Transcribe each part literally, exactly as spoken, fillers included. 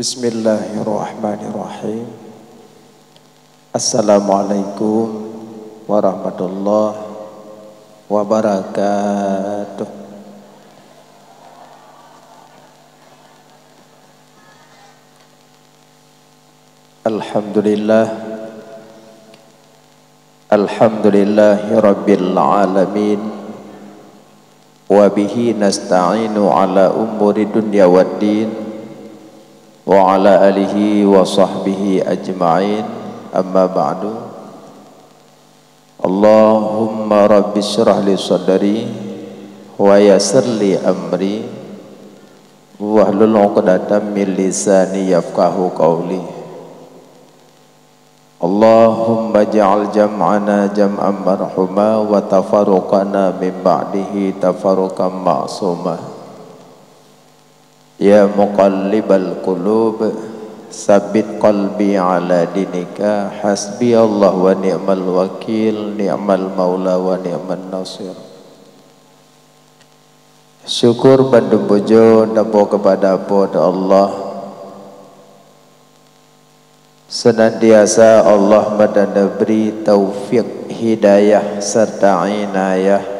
Bismillahirrahmanirrahim. Assalamualaikum warahmatullahi wabarakatuh. Alhamdulillah. Alhamdulillahirabbil alamin. Wa bihi nasta'inu ala umuri dunya waddin. Wa ala alihi wa sahbihi ajma'in. Amma ba'du. Allahumma rabbi syrah li sadri wa yassir li amri wahlul 'uqdatam min lisani yafqahu qawli. Allahumma ja'al jam'ana jam'an marhuma wa tafarruqana min ba'dihi tafarruqan ma'suma. Ya muqallibal qulub, sabbit qalbi ala dinika. Hasbiyallah wa ni'mal wakil, ni'mal maula wa ni'man nasir. Syukur bandum pujoe tapoh keupada Po teu Allah. Seunantiasa Allah meudan neubri taufik, hidayah, serta inayah.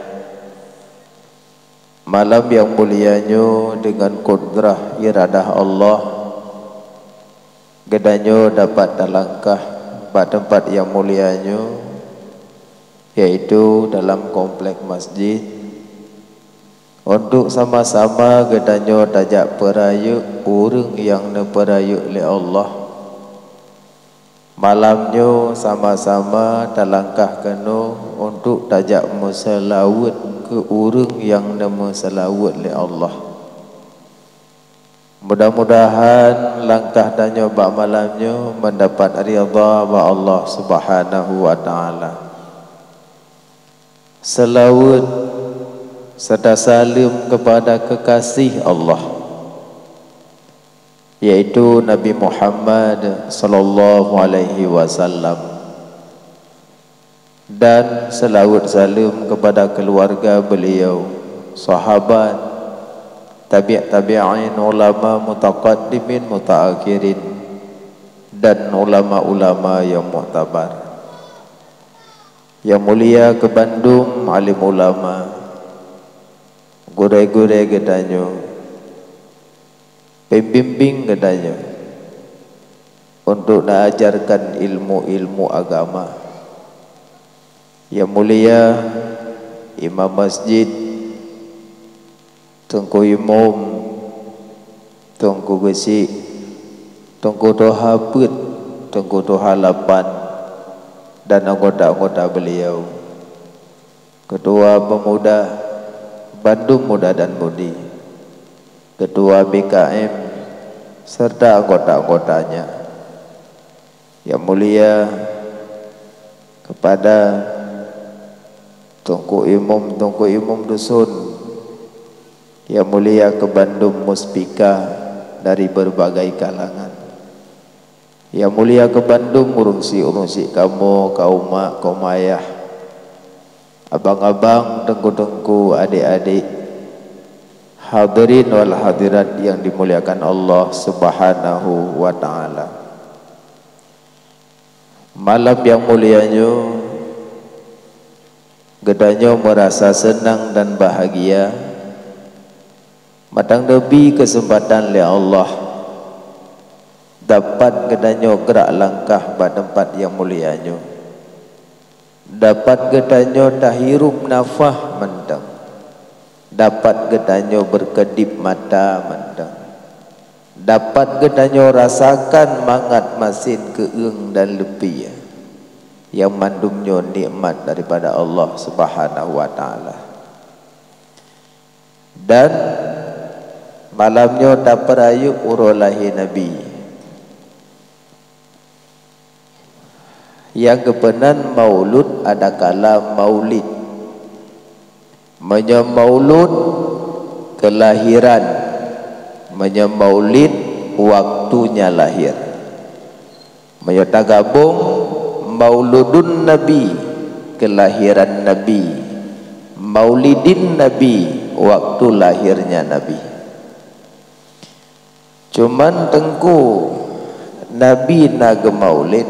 Malam nyang mulia nyoe, deungon kudrah iradah Allah, geutanyoe dapat talangkah bak teumpat nyang mulia nyoe, yaitu dalam komplek masjid, untuk sama-sama geutanyoe tajak peurayeuk ureuëng nyang neupeurayeuk lé Allah. Malam nyoe sama-sama talangkah keunoe untuk tajak meuseulaweuet keu ureuëng nyang neumeuseulaweuet lé Allah. Mudah-mudahan langkah tanyoe bak malam nyoe meudapat ridha bak Allah Subhanahu wa Ta'ala. Seulaweuet serta saleuem keupada keukasih Allah, yaitu Nabi Muhammad sallallahu alaihi wasallam, dan seulaweuet saleuem keupada keuluwarga beuliau, sahabat, tabi' tabi'in, ulama mutaqaddimin mutaakhirin, dan ulama-ulama nyang muktabar. Nyang mulia keu bandum alim ulama, gurée-gurée geutanyoe, pembimbing geutanyoe untuk neuajarkan ilmu-ilmu agama. Nyang mulia imam masjid, teungku imum, teungku geuchik, teungku tuha peuet, teungku tuha lapan, dan anggota-anggota beuliau, keutua peumuda, bandum muda dan mudi, keutua B K M, serta anggota-anggotanya. Nyang mulia keupada teungku imum, teungku imum dusun, nyang mulia keu bandum muspika dari beureubagai kalangan. Nyang mulia keu bandum ureuëng syik-ureuëng syik kamoe, kaum mak, kaum ayah, abang-abang, teungku-teungku, adék-adék, hadirin wal hadirat nyang dimuliakan Allah Subhanahu wa Ta'ala. Malam nyang mulia nyoe, geutanyoe meurasa seunang dan bahagia, mantong neubri keuseumpatan lé Allah dapat geutanyoe grak langkah bak teumpat nyang mulia nyoe. Dapat geutanyoe tahirup nafah mantong. Dapat geutanyoe beukeudip mata mantong. Dapat geutanyoe rasakan mangat masen keueung dan leupie. Nyang mandum nyoe nikmat daripada Allah Subhanahu wa Ta'ala. Dan malam nyoe tapeurayeuk uroe lahé Nabi. Nyang geupeunan maulud adakala maulid. Meunyoe maulud, keulahiran, meunyoe maulid, waktunya lahir. Meunyoe tagabong, mauludun Nabi, keulahiran Nabi, maulidin Nabi, waktu lahirnya Nabi. Cuman Teungku, Nabi na geumaulid.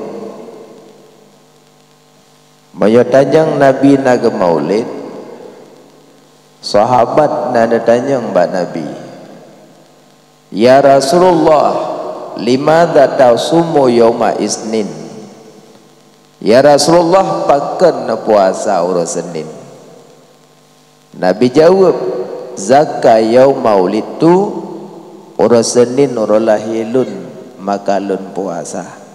Meunyoe tanyong Nabi na geumaulid, sahabat na neutanyong bak Nabi, "Ya Rasulullah, limadza tasumu yauma isnin?" "Ya Rasulullah, pakon neupuasa uroe Senin?" Nabi jaweueb, "Zaka yauma ulidtu, uroe Senin uroe lahé lôn, maka lôn puasa."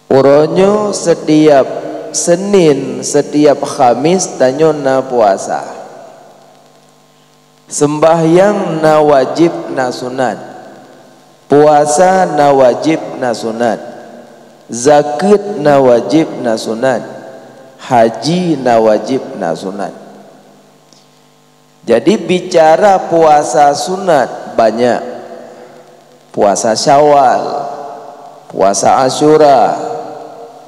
Uroe nyoe setiap Senin, setiap Khamis tanyoe na puasa. Seumbahyang na wajéb na sunat. Puasa na wajéb na sunat. Zakeuet na wajéb na sunat. Haji na wajéb na sunat. Jadi, bicara puasa sunat banyak. Puasa Syawal, puasa Asyura,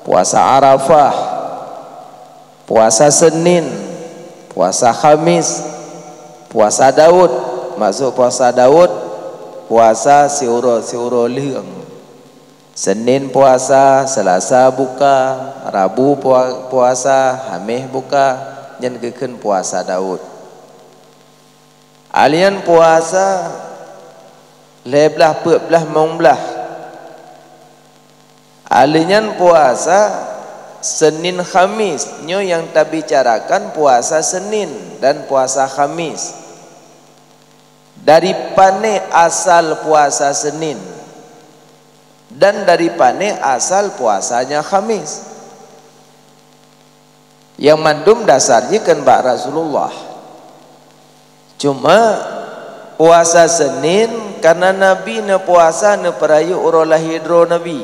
puasa Arafah, puasa Senin, puasa Khamis, puasa Daud. Maksud puasa Daud, puasa siuroe-siuroe leueng. Senin puasa, Selasa buka, Rabu pua-, puasa, Haméh buka, nyan geukheun puasa Daud. Alian puasa lhée blaih, peuet blaih, limong blaih. Alian puasa Senin Khamis, nyoe nyang tabicarakan puasa Senin dan puasa Khamis. Dari pané asal puasa Senin? Dan dari pané asal puasanya Khamis? Nyang mandum dasar jih kheun bak Rasulullah. Cuma puasa Senin karena Nabi neupuasa neupeurayeuk uroe lahé droe Nabi.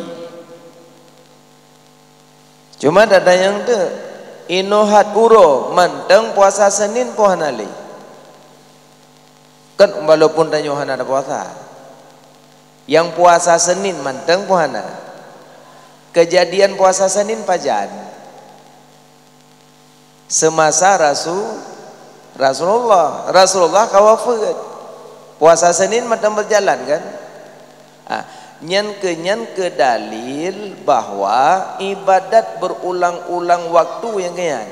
Cuma that-that nyang teuk, inoe that uroe mantong puasa Senin po hana lé. Kan walaupun tanyoe hana tapuasa. Nyang puasa Senin mantong po hana. Keujadian puasa Senin pajan? Seumasa Rasu-, Rasulullah. Rasulullah ka wafeuet. Puasa Senin mantong beujalan kan? Ah, nyan keu, nyan keu dalil bahwa ibadat beurulang-ulang waktu nyang keu nyan.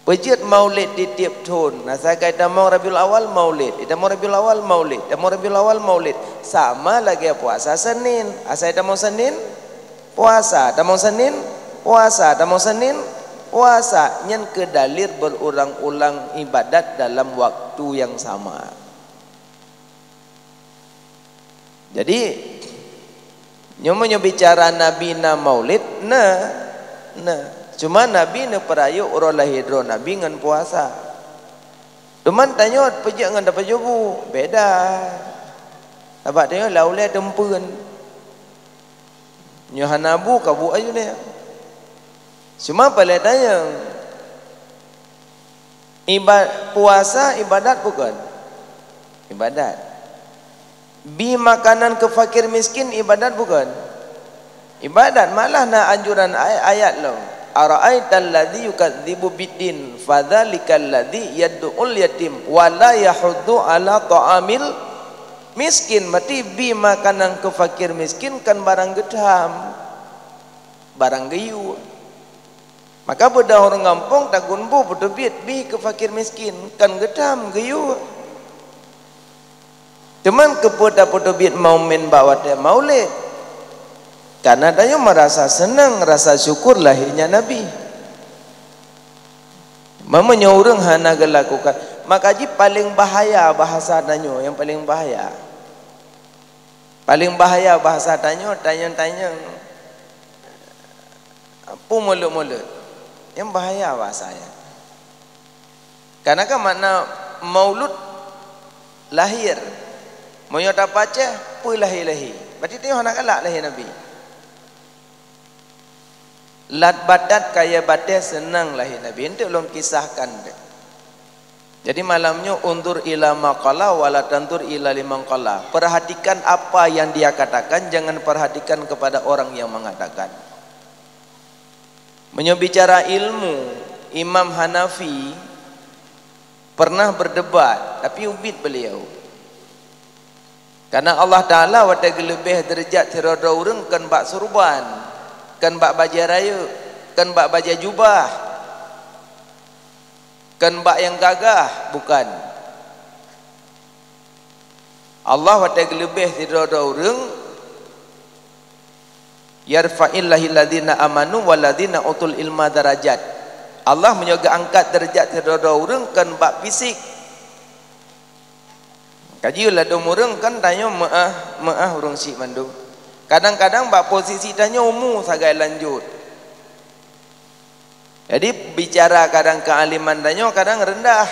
Peujeuet maulid di tieb thon. Asai ka itamong Rabiul Awal, maulid. Itamong Rabiul Awal, maulid. Itamong Rabiul Awal, maulid. Sama lagée puasa Senin. Asai itamong Senin, puasa. Itamong Senin, puasa. Itamong Senin, puasa. Nyan keu dalil beurulang-ulang ibadat dalam waktu nyang sama. Jadi, nyoe meunyoe bicara Nabi na maulid, na, na. Cuma Nabi neupeurayeuk uroe lahé droe Nabi ngon puasa. Teuma tanyoe peujeuet ngon tapeujubu, beda. Sabab tanyoe lam ulée teumpeuen. Nyoe hana bu, ka bu aju nyan. Cuma paleng tanyong, iba-, puasa ibadat bukon? Ibadat. Bi makanan keu fakir miskin ibadat bukon? Ibadat. Malah na anjuran ay-, ayat lom, "Ara'aital ladzi yukadzibu biddin, fadzalikal ladzi yad'ul yatim, wa la yahuddu ala ta'amil miskin." Berarti bi makanan keu fakir miskin kan barang geutham, barang geuyue. Maka beudah ureuëng gampông tagun bu peuteubiet bi keu fakir miskin, kan geutham geuyue. Teuma keupeue tapeuteubiet momen bak watée maulid? Karena tanyoe meurasa seunang, rasa syukur lahirnya Nabi. Meunyoe ureuëng hana geulakukan, maka jih paleng bahaya bahasa tanyoe, nyang paleng bahaya. Paleng bahaya bahasa tanyoe, tanyong-tanyong, peue mulod-mulod. Nyang bahaya bahasa nyan. Karena kan makna maulud lahir. Meunyoe tapacéh, peulahé-lahé. Berarti tanyoe hana galak lahé Nabi. Lat batat kayée batée seunang lahé Nabi. Eunteuk lôn kisahkan deh. Jadi malam nyoe, unzur ila ma qala wa la tanzur ila liman qala. Perhatikan apa yang dia katakan, jangan perhatikan kepada orang yang mengatakan. Meunyoe bicara ilmu, Imam Hanafi pernah berdebat, tapi ubit beliau. Karena Allah Taala watée geuleubeh deurajat sidroe-droe ureuëng kon bak surban, kon bak bajée rayeuk, kon bak bajée jubah, kon bak nyang gagah, bukan. Allah watée geuleubeh sidroe-droe ureuëng, "Yarfa'illahilladzina amanu walladzina utul ilma darajat." Allah meunyoe geuangkat deurajat sidroe-droe ureuëng kon bak fisik. Kaji ladom ureuëng kan tanyoe meuah, meuah ureuëng syiek mandum. Kadang-kadang bak posisi tanyoe umu sagai lanjut. Jadi bicara kadang keualiman tanyoe kadang rendah.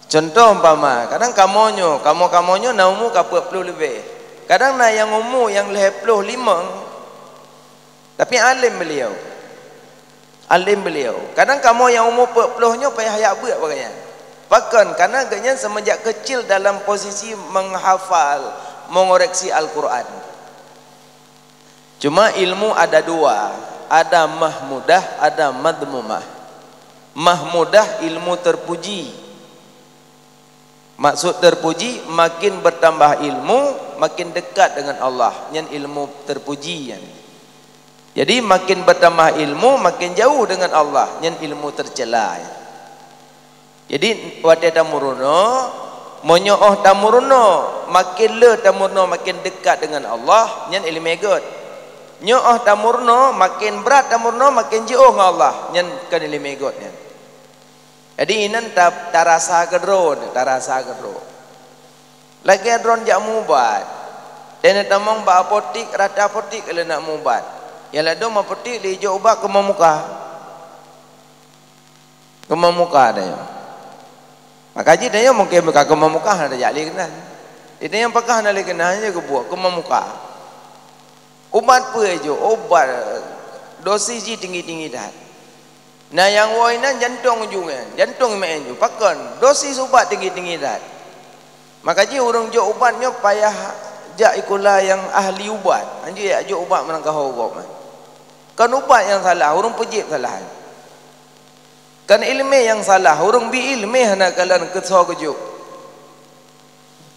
Contoh umpama, kadang kamoe nyoe, kamoe-kamoe nyoe na umu ka peuet ploh leubeh. Kadang na nyang umu nyang lhée ploh limong, tapi além beliau. Além beliau. Kadang kamoe nyang umu peuet ploh nyoe payah yak beuet bak gobnyan. Pakon? Karena gobnyan seumenjak kecil dalam posisi menghafal, mengoreksi Al-Quran. Cuma ilmu ada dua, ada mahmudah, ada madhmumah. Mahmudah ilmu terpuji. Maksud terpuji, makin bertambah ilmu, makin dekat dengan Allah. Nyan ilmu terpuji nyan. Jadi makin bertambah ilmu, makin jauh dengan Allah. Nyan ilmu tercela nyan. Jadi watée tameurunoe, meunyoe óh tameurunoe, makin le tameurunoe makin dekat dengan Allah, nyan iéleumé gét. Nyoe óh tameurunoe, makin brat tameurunoe, makin jiôh ngon Allah, nyan kon iéleumé gét nyan. Jadi inan ta-, tarasa keudroe, tarasa keudroe. Lagée droe jak mubat. Teuneuk tamong bak apotik, rata apotik lé nak mubat. Nyang ladom apotik lé ijok ubat keumah muka. Keumah muka tanyoe. Maka jih tanyoe mungken bukan keumah muka hana tajak lé keunan. Di tanyoe pakah hana lé keunan, hanya geubuet keumah muka. Ubat peue jih? Ubat dosis jih tinggi-tinggi that. Na nyang woe inan jantong ujong nyan, jantong meu'en ju. Pakon? Dosis ubat tinggi-tinggi that. Maka jih ureuëng jok ubat nyoe payah jak sikula nyang ahli ubat. Hanjeuet jak jok ubat meurangkaho gob nyan. Kon ubat nyang salah, ureuëng peujép salah. Kon iéleumé nyang salah, ureuëng bi iéleumé hana kalon keusoe geujok.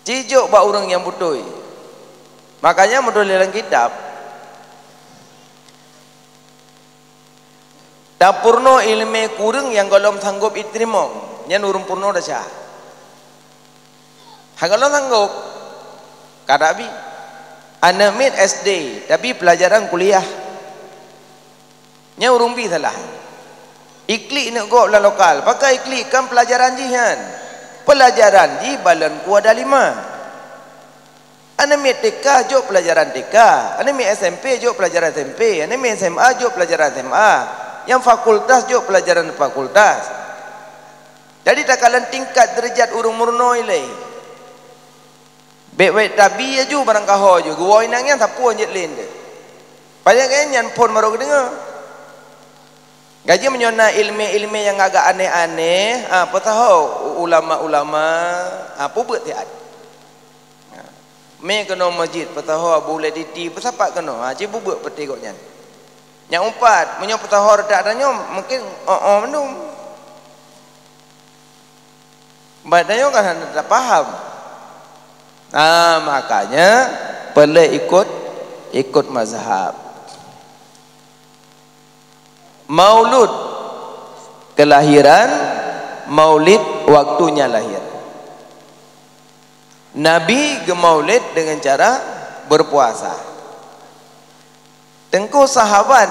Ci jok bak ureuëng nyang beutôi. Makanya meutuléh lam kitab, tapeurunoe iéleumé keu ureuëng nyang gohlom sanggop jiteurimong, nyan ureuëng peurunoe desya. Hana gohlom sanggop, ka tabi. Aneuk miet S D, tapi peulajaran kuliah. Nyan ureuëng bi salah. Iklik neuk gob lam lokal. Pakon iklik? Kan peulajaran jih nyan. Peulajaran jih balon kuada lima. Aneuk miet T K jok peulajaran T K. Aneuk miet S M P jok peulajaran S M P. Aneuk miet S M A jok peulajaran S M A. Nyang fakultas jok peulajaran fakultas. Jadi takalon tingkat deurajat ureuëng meurunoe ilée. Bék-bék tabi aju barangkaho ju, geuwoe inong nyan sapeue jeuet lé nte. Padahai nyan phon barô geudeungoe. Gaji meunyoe na iéleumé-iéleumé nyang agak aneh-aneh, ha, peusaho ulama-ulama, ha, peubeuet siat. Ha. Mé keunoe masjid, peusaho Abu Ulée Titi, peusapat keunoe, ha, ci peubeuet peuté gobnyan. Nyang umpat, meunyoe peusaho reutak tanyoe, mungken oh-oh mandum. Bak tanyoe kan hana tapaham. Nah, makanya peureulée ikot, ikot mazhab. Maulud kelahiran, maulid waktunya lahir. Nabi geumaulid dengan cara berpuasa. Teungku, sahabat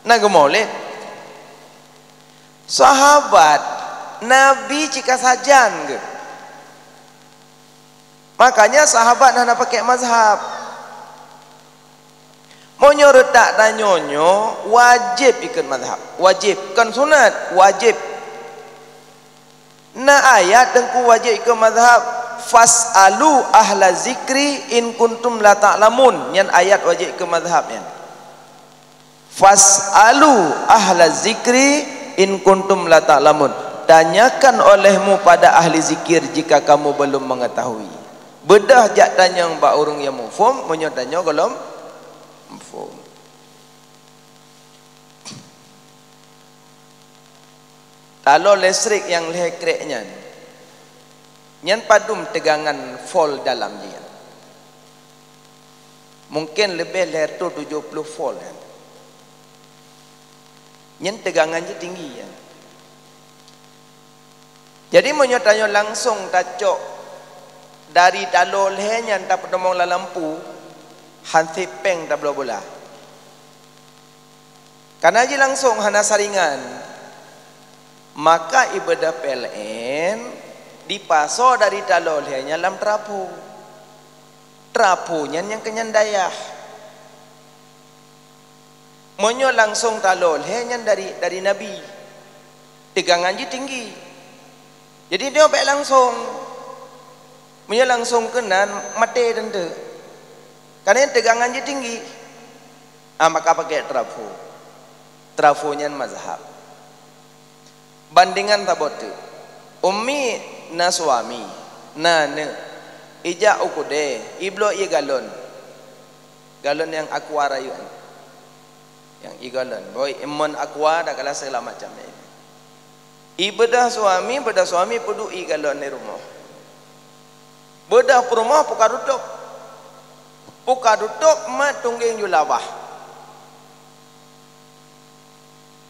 na geumaulid? Sahabat, Nabi cit ka sajan geuh. Makanya sahabat hana pakai mazhab. Meunyoe reutak tanyoe nyoe, wajéb ikot mazhab. Wajéb, kon sunat, wajéb. Na ayat teungku wajéb ikot mazhab, "Fas'alu ahla zikri in kuntum la ta'lamun." Nyan ayat wajéb ikot mazhab nyan. "Fas'alu ahla zikri in kuntum la ta'lamun." Tanyakan olehmu pada ahli zikir jika kamu belum mengetahui. Beudôh jak tanyong bak ureuëng nyang muphom, meunyoe tanyoe gohlom muphom. Taloe listrik nyang lhée krek nyan. Nyan padum teugangan volt dalam jih nyan. Mungken leubeh lhèe reutôh tujoh ploh volt nyan. Nyan teugangan jih tinggi nyan. Jadi, meunyoe tanyoe langsong tacok dari taloe lhèe nyan tapeutamong lam lampu, han sép péng tabloe bola. Kareuna jih langsong hana saringan, maka ibeudôh P L N dipasoe dari taloe lhèe nyan lam trafo. Trafo nyan nyang keunyan dayah. Meunyoe langsong taloe lhèe nyan dari, dari Nabi, teugangan jih tinggi. Jadi, nyoe bèk langsong. Meunyoe langsong keunan, maté teuntèe. Kareuna nyan teugangan jih tinggi. Ah, maka pakai trafo. Trafo nyan mazhab. Bandengan saboh teuk. Ummi na suami, na aneuk. Ijak u keudè, ibloe ié galon. Galon nyang aqua rayeuk nyan. Nyang ié galon. Boh imon aqua, dak kala segala macam nyan. Ibeudôh suami, beudôh suami peuduek ié galon di rumoh. Beudôh peurumoh puka tutôp. Puka tutôp mat tunggeng julabah.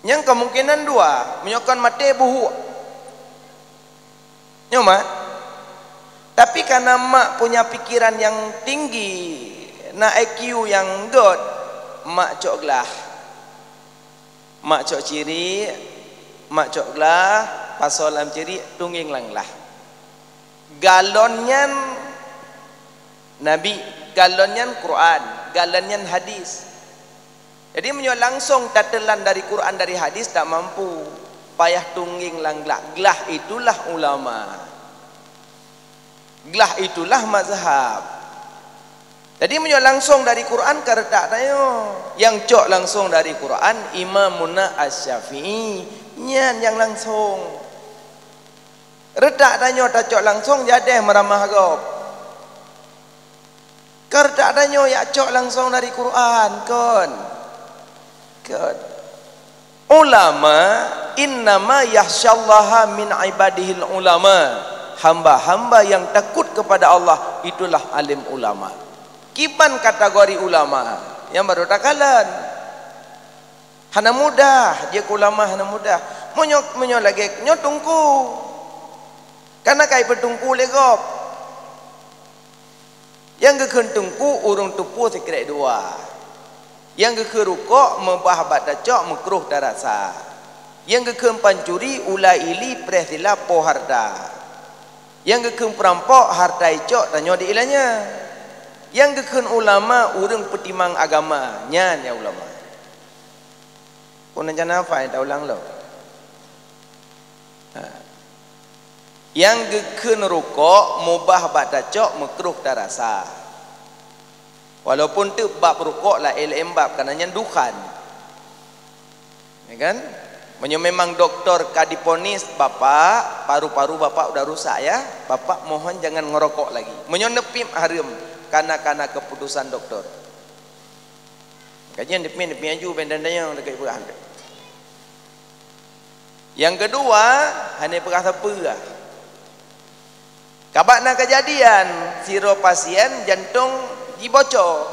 Nyang kemungkinan dua, meunyoe kon maté buhuk. Nyoe mat. Tapi kareuna mak punya pikiran nyang tinggi, na I Q nyang göt, mak cok glah. Mak cok ciriek, mak cok glah, pasoe lam ciriek, tunggeng lam glah. Galon nyan Nabi, galon nyan Quran, galon nyan hadis. Jadi, meunyoe langsong tateulan dari Quran, dari hadis, tak mampu. Payah tunggeng lam glah. Glah itulah ulama. Glah itulah mazhab. Jadi, meunyoe langsong dari Quran, ka reutak tanyoe. Nyang cok langsong dari Quran, Imamuna Asy-Syafi'i. Nyan nyang langsong. Reutak tanyoe tacok langsong, jadeh meuramah gob. Ka reutak tanyoe jak cok langsong dari Quran, kon. Kon. Ulama, "Innama yakhsyallaha min ibadihil ulama." Hamba-hamba yang takut kepada Allah, itulah alim ulama. Kiban kategori ulama nyang baru takalon. Hana mudah, jeuet keu ulama hana mudah. Meunyoe, meunyoe lagèe nyoe teungku, kana ka ipeuteungku lé gob. Nyang geukheun teungku ureueng tupu sikrek dua. Nyang geukheun rukok meubah bak tacok meukruh tarasa. Nyang geukheun pancuri ula ili preh silap po harta. Nyang geukheun peurampok harta icok tanyoe di ilanya. Nyang geukheun ulama ureueng peutimang agama, nyan nyang ulama. Kon rencana hafai taulang lom. Ha. Nyang geukheun rukok mubah bak tacok meukruh tarasa. Walaupun teuk bab rukok laén-laén bab, kareuna nyan dukhan. Ya kan? Meunyoe memang doktor ka diponis, "Bapak, paru-paru Bapak udah rusak ya. Bapak mohon jangan ngerokok lagi." Meunyoe neupip hareuem, kana-kana keputusan doktor. Kajian dipin, dipin aju ben dan dayang dekat ibrah. Nyang keudua, hana peugah sapeue. Kabak na keujadian, sidroe pasien jantong jibocor.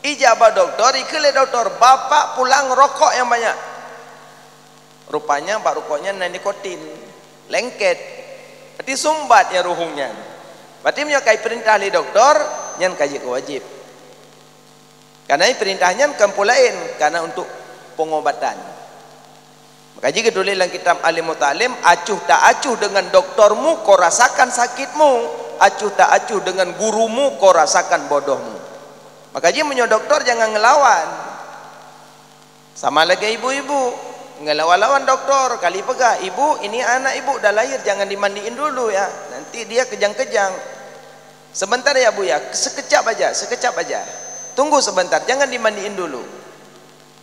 Ijak bak dokto, ikheun lé dokto, "Bapak pulang rokok nyang banyak." Rupanya bak rukok nyan na nikotin, lengket. Berarti sumbat nyang ruhueng nyan. Berarti meunyoe ka ipeurintah lé dokto, nyan ka jeuet keu wajéb. Kareuna peurintah nyan kon peue laén, kareuna untuk pengobatan. Maka jih geutuléh lam kitab Alim Muta'alim, "Acuh tak acuh dengan doktormu, kau rasakan sakitmu. Acuh tak acuh dengan gurumu, kau rasakan bodohmu." Maka jih meunyoe doktor jangan ngelawan. Sama lagèe ibu-ibu, ngelawan-lawan doktor, kali peugah, "Ibu, ini anak ibu dah lahir, jangan dimandiin dulu ya. Nanti dia kejang-kejang." "Sebentar ya, Bu, ya. Sekejap aja, sekejap aja. Tunggu sebentar, jangan dimandiin dulu."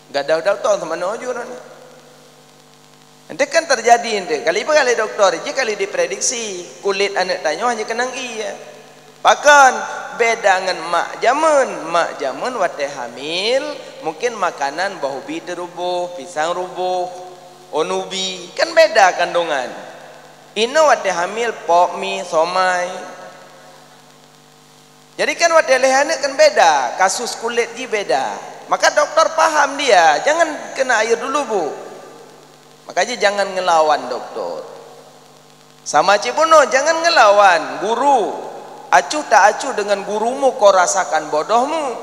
Gadôh dokto sama noe jurang. Ente kan terjadi ente. Kali ipeugah lé dokto, jih kali diprediksi, kulét aneuk tanyoe hana keunong ie. Pakon? Beda ngon mak jameun. Mak jameun watèe hamil, mungkin makanan boh ubi teuruboh, pisang ruboh, ôn ubi. Kan beda kandungan. Inoe watée hamil pok mi, somai. Jadi kan watée lhée aneuk kan beda, kasus kulit jih beda. Maka doktor paham dia, jangan kena air dulu, Bu. Maka jih jangan ngelawan doktor. Sama cit bunoe, jangan ngelawan guru. Acuh tak acuh dengan gurumu, kau rasakan bodohmu.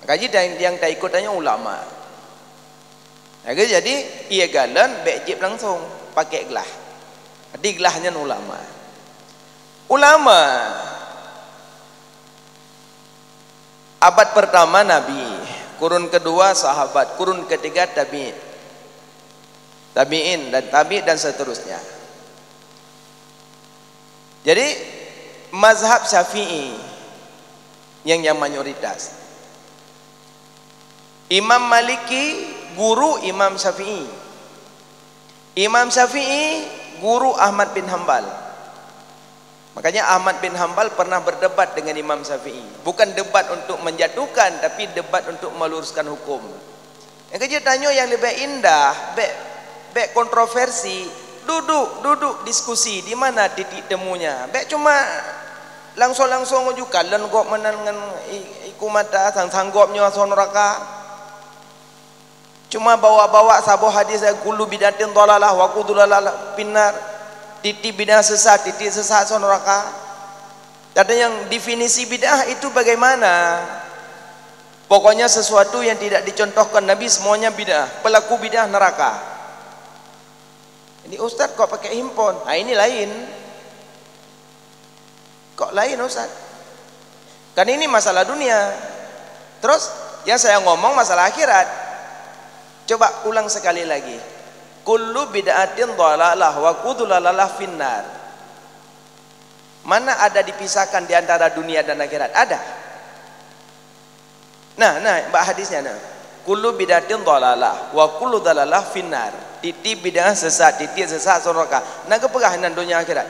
Maka jih nyang taikot tanyoe ulama. Lagi jadi, ie galon bék jieb langsung, pakai glah. Di glah nyan ulama. Ulama abad pertama Nabi, kurun kedua sahabat, kurun ketiga tabi-, tabi'in dan tabi' dan seterusnya. Jadi mazhab Syafi'i yang, yang mayoritas. Imam Maliki guru Imam Syafi'i. Imam Syafi'i guru Ahmad bin Hambal. Makanya Ahmad bin Hambal pernah berdebat dengan Imam Syafi'i. Bukan debat untuk menjatuhkan, tapi debat untuk meluruskan hukum. Nyang keujeuet tanyoe nyang leubeh indah, bék, bék kontroversi, duduk, duduk diskusi di mana titik temunya. Bék cuma langsung-langsung ujukan lôn gob meunan ngon i-, iku mata sang-sang gob nyoe asoe nuraka. Cuma bawa-bawa saboh hadis, "Kullu bid'atin dhalalah wa kullu dhalalah finnar." Titik bid'ah sesat, titik sesat asoe nuraka. Kadang nyang definisi bid'ah itu bagaimana? Pokoknya sesuatu yang tidak dicontohkan Nabi semuanya bid'ah. Pelaku bid'ah neraka. Ini ustaz kok pakai himpon? Ha, ini lain. Kok lain, ustaz? Kan ini masalah dunia. Terus yang saya ngomong masalah akhirat. Coba ulang sekali lagi. Kullu bid'atin dhalalah wa kullu dhalalah finnar. Mana ada dipisahkan di antara dunia dan akhirat? Ada. Nah, nah, bak hadisnya nah. Kullu bid'atin dhalalah wa kullu dhalalah finnar. Titik bid'ah sesat, titik sesat asoe nuraka. Na geupeugah inan donya akhirat?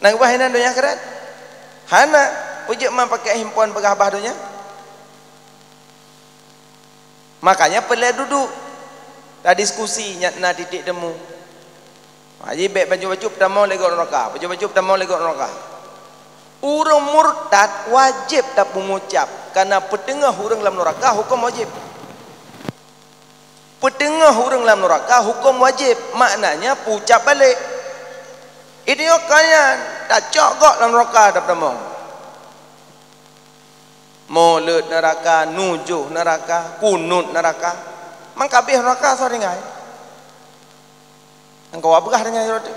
Na geupeugah inan donya akhirat? Hana. Peue jeuet ma pakai himpon peugah bah donya? Makanya peureulée duduk, tadiskusi, nyan na titik temu. Haji bék bacut-bacut peutamong lé gob nuraka, bacut-bacut peutamong lé gob nuraka. Ureuëng murtad wajéb tapeugucab, karena peuteungoh ureuëng lam nuraka huköm wajéb. Peuteungoh ureuëng lam nuraka huköm wajéb, maknanya peugucab balek. Itu nyoe kalian tacok gob lam nuraka tapeutamong. Mulod nuraka, nujoh nuraka, kunut nuraka. Mangkabeh nuraka soe tinggai. Engkau abegah dengan roti.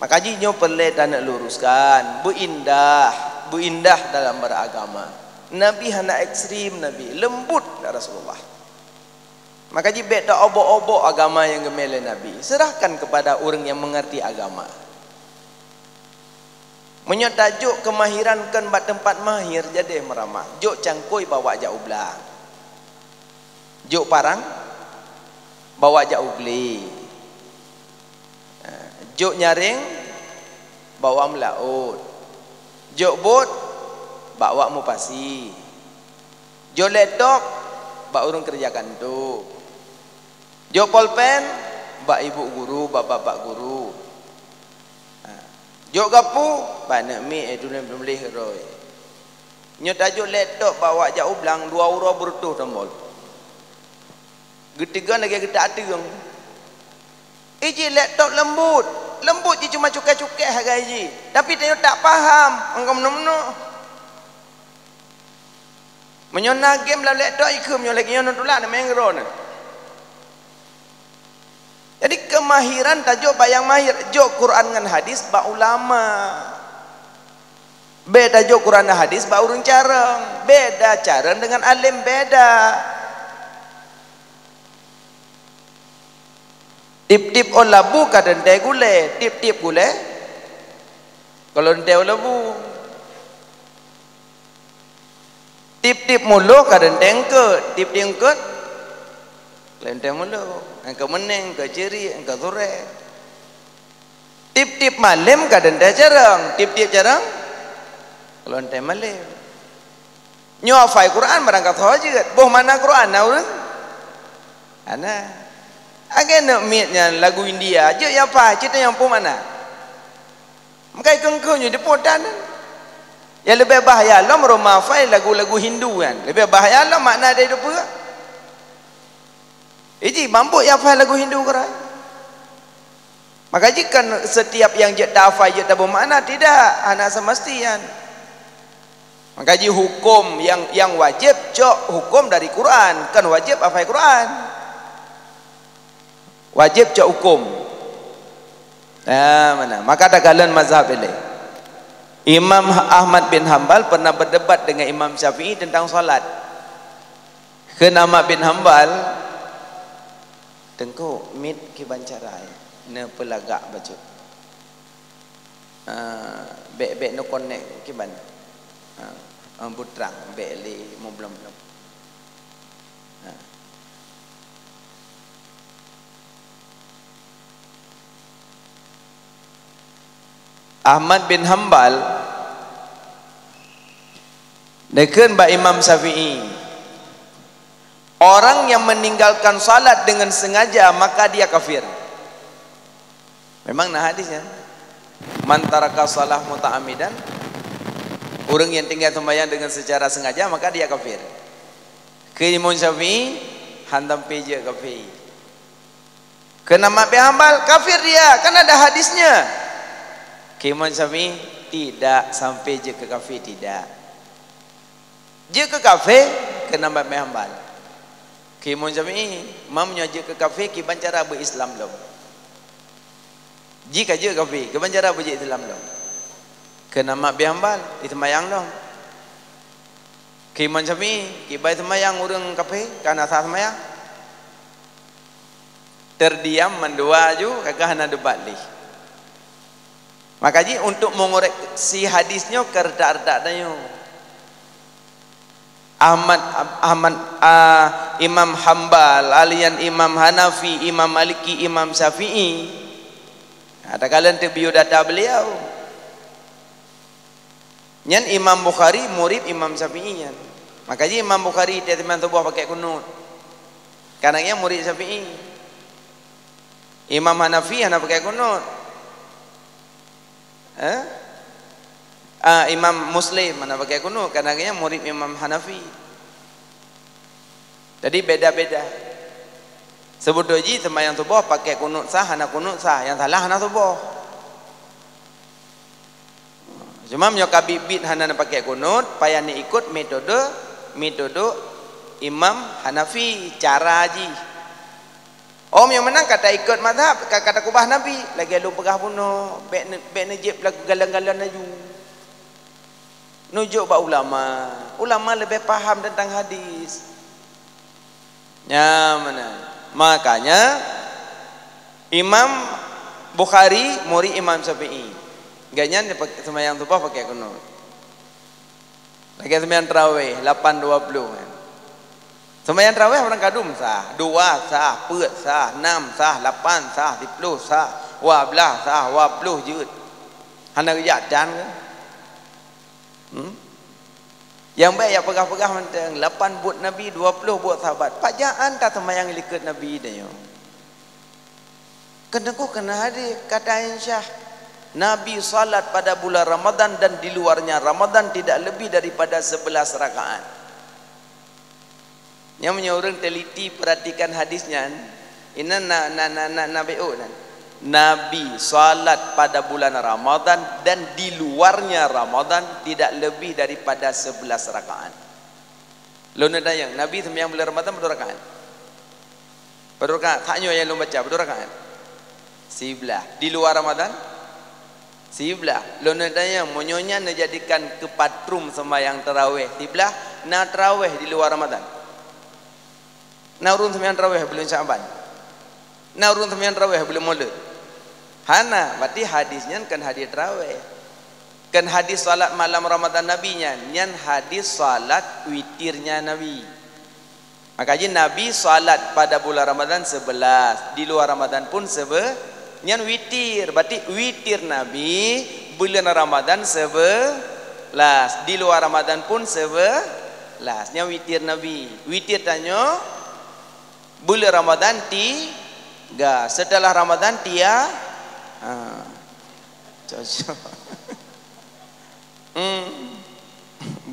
Maka jih nyoe peureulée taneuk luruskan, beuindah, beuindah dalam beragama. Nabi hana ekstrim, Nabi lembut dak Rasulullah. Maka jih bék taobok-obok agama nyang geumé lé Nabi. Serahkan kepada ureuëng nyang mengerti agama. Meunyoe tajok keumahiran kon bak teumpat mahir, jadeh meuramah. Jok cangkôi bawa jak u blang. Jok parang bawa jak u glé. Ha, jok nyaréng bawa meulaôt. Jok bot bawa mupasi. Jok laptop bak ureuëng keureuja kantô. Jok polpen bak ibu guru, bak bapak guru. Ha. Jok gapu bak aneuk miet, eh, tuléh-tuléh roh. Nyoe tajok laptop bawa jak u blang, dua uroe beureutôh tombol. Geutiga lagée geutak ateueng. Iji laptop leumbut, leumbut jih cuma cukai-cukai hagai jih. Tapi tanyoe tak paham, engkau meunoe-meunoe. Meunyoe na game lam laptop, ikheun nyoe lagée nyoe tulak na main droe na. Jadi keumahiran tajok bak nyang mahir, jok Quran ngon hadis bak ulama. Bék tajok Quran dan hadis bak ureuëng carông, beda carông dengan alim, beda. Tiep-tiep ôn labu ka teuntée gulée, tiep-tiep gulée ka leuntée ôn labu. Tiep-tiep mulo ka teuntée eungkôt, tiep-tiep eungkôt ka leuntée mulo, eungkôt meuneng, eungkôt cirik, eungkôt surée. Tiep-tiep malem ka teuntée carông, tiep-tiep carông ka leuntée malem. Nyoe hafai Quran barang ka tho jeuet. Boh mana Quran na ureuëng? Hana. Lagèe neuk miet nyan lagu India, jeuet ya pai, cit nyang peue makna. Meukai keungkeu nyoe dipotan. Ya leubeh bahya lom roma fai lagu-lagu Hindu nyan. Leubeh bahya lom makna dari dupeue. Iji mambuk ya fai lagu Hindu kerai. Maka jih kan setiap nyang jeuet tafai jeuet taboh makna, tidak, hana semestian. Maka jih hukum nyang, nyang wajéb cok hukum dari Quran, kan wajéb hafai Quran. Wajéb cok hukum. Nah, mana? Maka takalon mazhab ilée. Imam Ahmad bin Hambal pernah berdebat dengan Imam Syafi'i tentang salat. Kheun Ahmad bin Hambal, "Teungku, miet kiban cara neupeulagak bacut." Ah, bèk, bèk neukonek kiban. Ah, ah, butrang, bèk lé mublom-blom. Ah. Ahmad bin Hambal neukheun bak Imam Syafi'i, "Orang yang meninggalkan salat dengan sengaja, maka dia kafir." Memang na hadis nyan. "Man taraka shalah muta'ammidan," ureuëng yang tinggal sembahyang dengan secara sengaja, maka dia kafir. Kheun Imam Syafi'i, "Hana sampai jeuet kafir." Kheun Ahmad bin Hambal, "Kafir dia, kan ada hadisnya." Kheun Imam Syafi'i, "Tidak sampai jeuet keu kafir, tidak." Jeuet keu kafé, kheun Ahmad bin Hambal. Kheun Imam Syafi'i, "Meunyoe jeuet keu kafé, kiban cara beu-Islam lom." Jih ka jeuet kafé, kiban cara beujeuet Islam lom. Kheun Ahmad bin Hambal, "Iseumayang lom." Kheun Imam Syafi'i, "Kiban seumayang ureuëng kafé, ka hana sah seumayang." Terdiam mandua aju, ka hana debat lé. Maka jih untuk mengoreksi hadis nyoe keu redak-redak tanyoe. Ahmad, Ahmad, ah, Imam Hambal, alian Imam Hanafi, Imam Maliki, Imam Syafi'i. Nah, takalon teubieu data beliau. Nyan Imam Bukhari murid Imam Syafi'i nyan. Maka jih Imam Bukhari tiep-tiep seumayang suboh pakai kunut. Karena nyan murid Syafi'i. Imam Hanafi hana pakai kunut. Eh? Ah, Imam Muslim hana pakai kunut, karena nyan murid Imam Hanafi. Jadi beda-beda. Seubeutôi jih seumayang suboh pakai kunut sah, hana kunut sah, nyang salah hana suboh. Cuma meunyoe ka biet-biet hana neupakai kunut, payah neuikot metode, metode Imam Hanafi, cara jih. Oh, meunyoe meunan ka taikot mazhab, ka, ka takubah Nabi, lagèe lôn peugah bunoe, bèk ne-, bèk neujieb lagu galon-galon laju. Neujok bak ulama, ulama leubeh paham teuntang hadis. Nyan meunan. Makanya Imam Bukhari murid Imam Syafi'i. Gobnyan seumayang suboh pakai kunut. Lagèe seumayang tarawih lapan dua puluh kan. Seumayang tarawih ureuëng kadum sah, dua sah, peuet sah, nam sah, lapan sah, siploh sah, dua blaih sah, dua ploh jeuet. Hana geujak tan kan? Hmm? Nyang bèk jak peugah-peugah mantong, lapan buet Nabi, dua ploh buet sahabat. Pajan taseumayang likot Nabi tanyoe? Keuneuk keu na hadis, kata Aisyah, "Nabi salat pada bulan Ramadan dan di luarnya Ramadan tidak lebih daripada sebelas rakaat." Nyan meunyoe ureuëng teliti perhatikan hadis nyan, inan na, na, na, na, na beok nan. Nabi salat pada bulan Ramadan dan di luarnya Ramadan tidak lebih daripada sebelas rakaat. Lôn neutanyong, Nabi seumayang bulan Ramadan padum rakaat? Padum rakaat? Tanyoe nyang lôn baca, padum rakaat? Siblaih. Di luar Ramadan? Siblaih. Lôn neutanyong, meunyoe nyan neujadikan keu patron seumayang tarawih siblaih, na tarawih di luar Ramadan? Na ureuëng seumayang tarawih buleuen Sya'ban? Na ureuëng seumayang tarawih buleuen Maulud? Hana, berarti hadis nyan kon hadis tarawih. Kon hadis salat malam Ramadan Nabi nyan, nyan hadis salat witirnya Nabi. Maka jih Nabi salat pada bulan Ramadan sebelas, di luar Ramadan pun sebe-, nyan witir. Berarti witir Nabi bulan Ramadan sebelas, di luar Ramadan pun sebelas. Nyan witir Nabi. Witir tanyoe bulan Ramadan ti-, Ga, setelah Ramadan tia, ha, cocok. Hmm.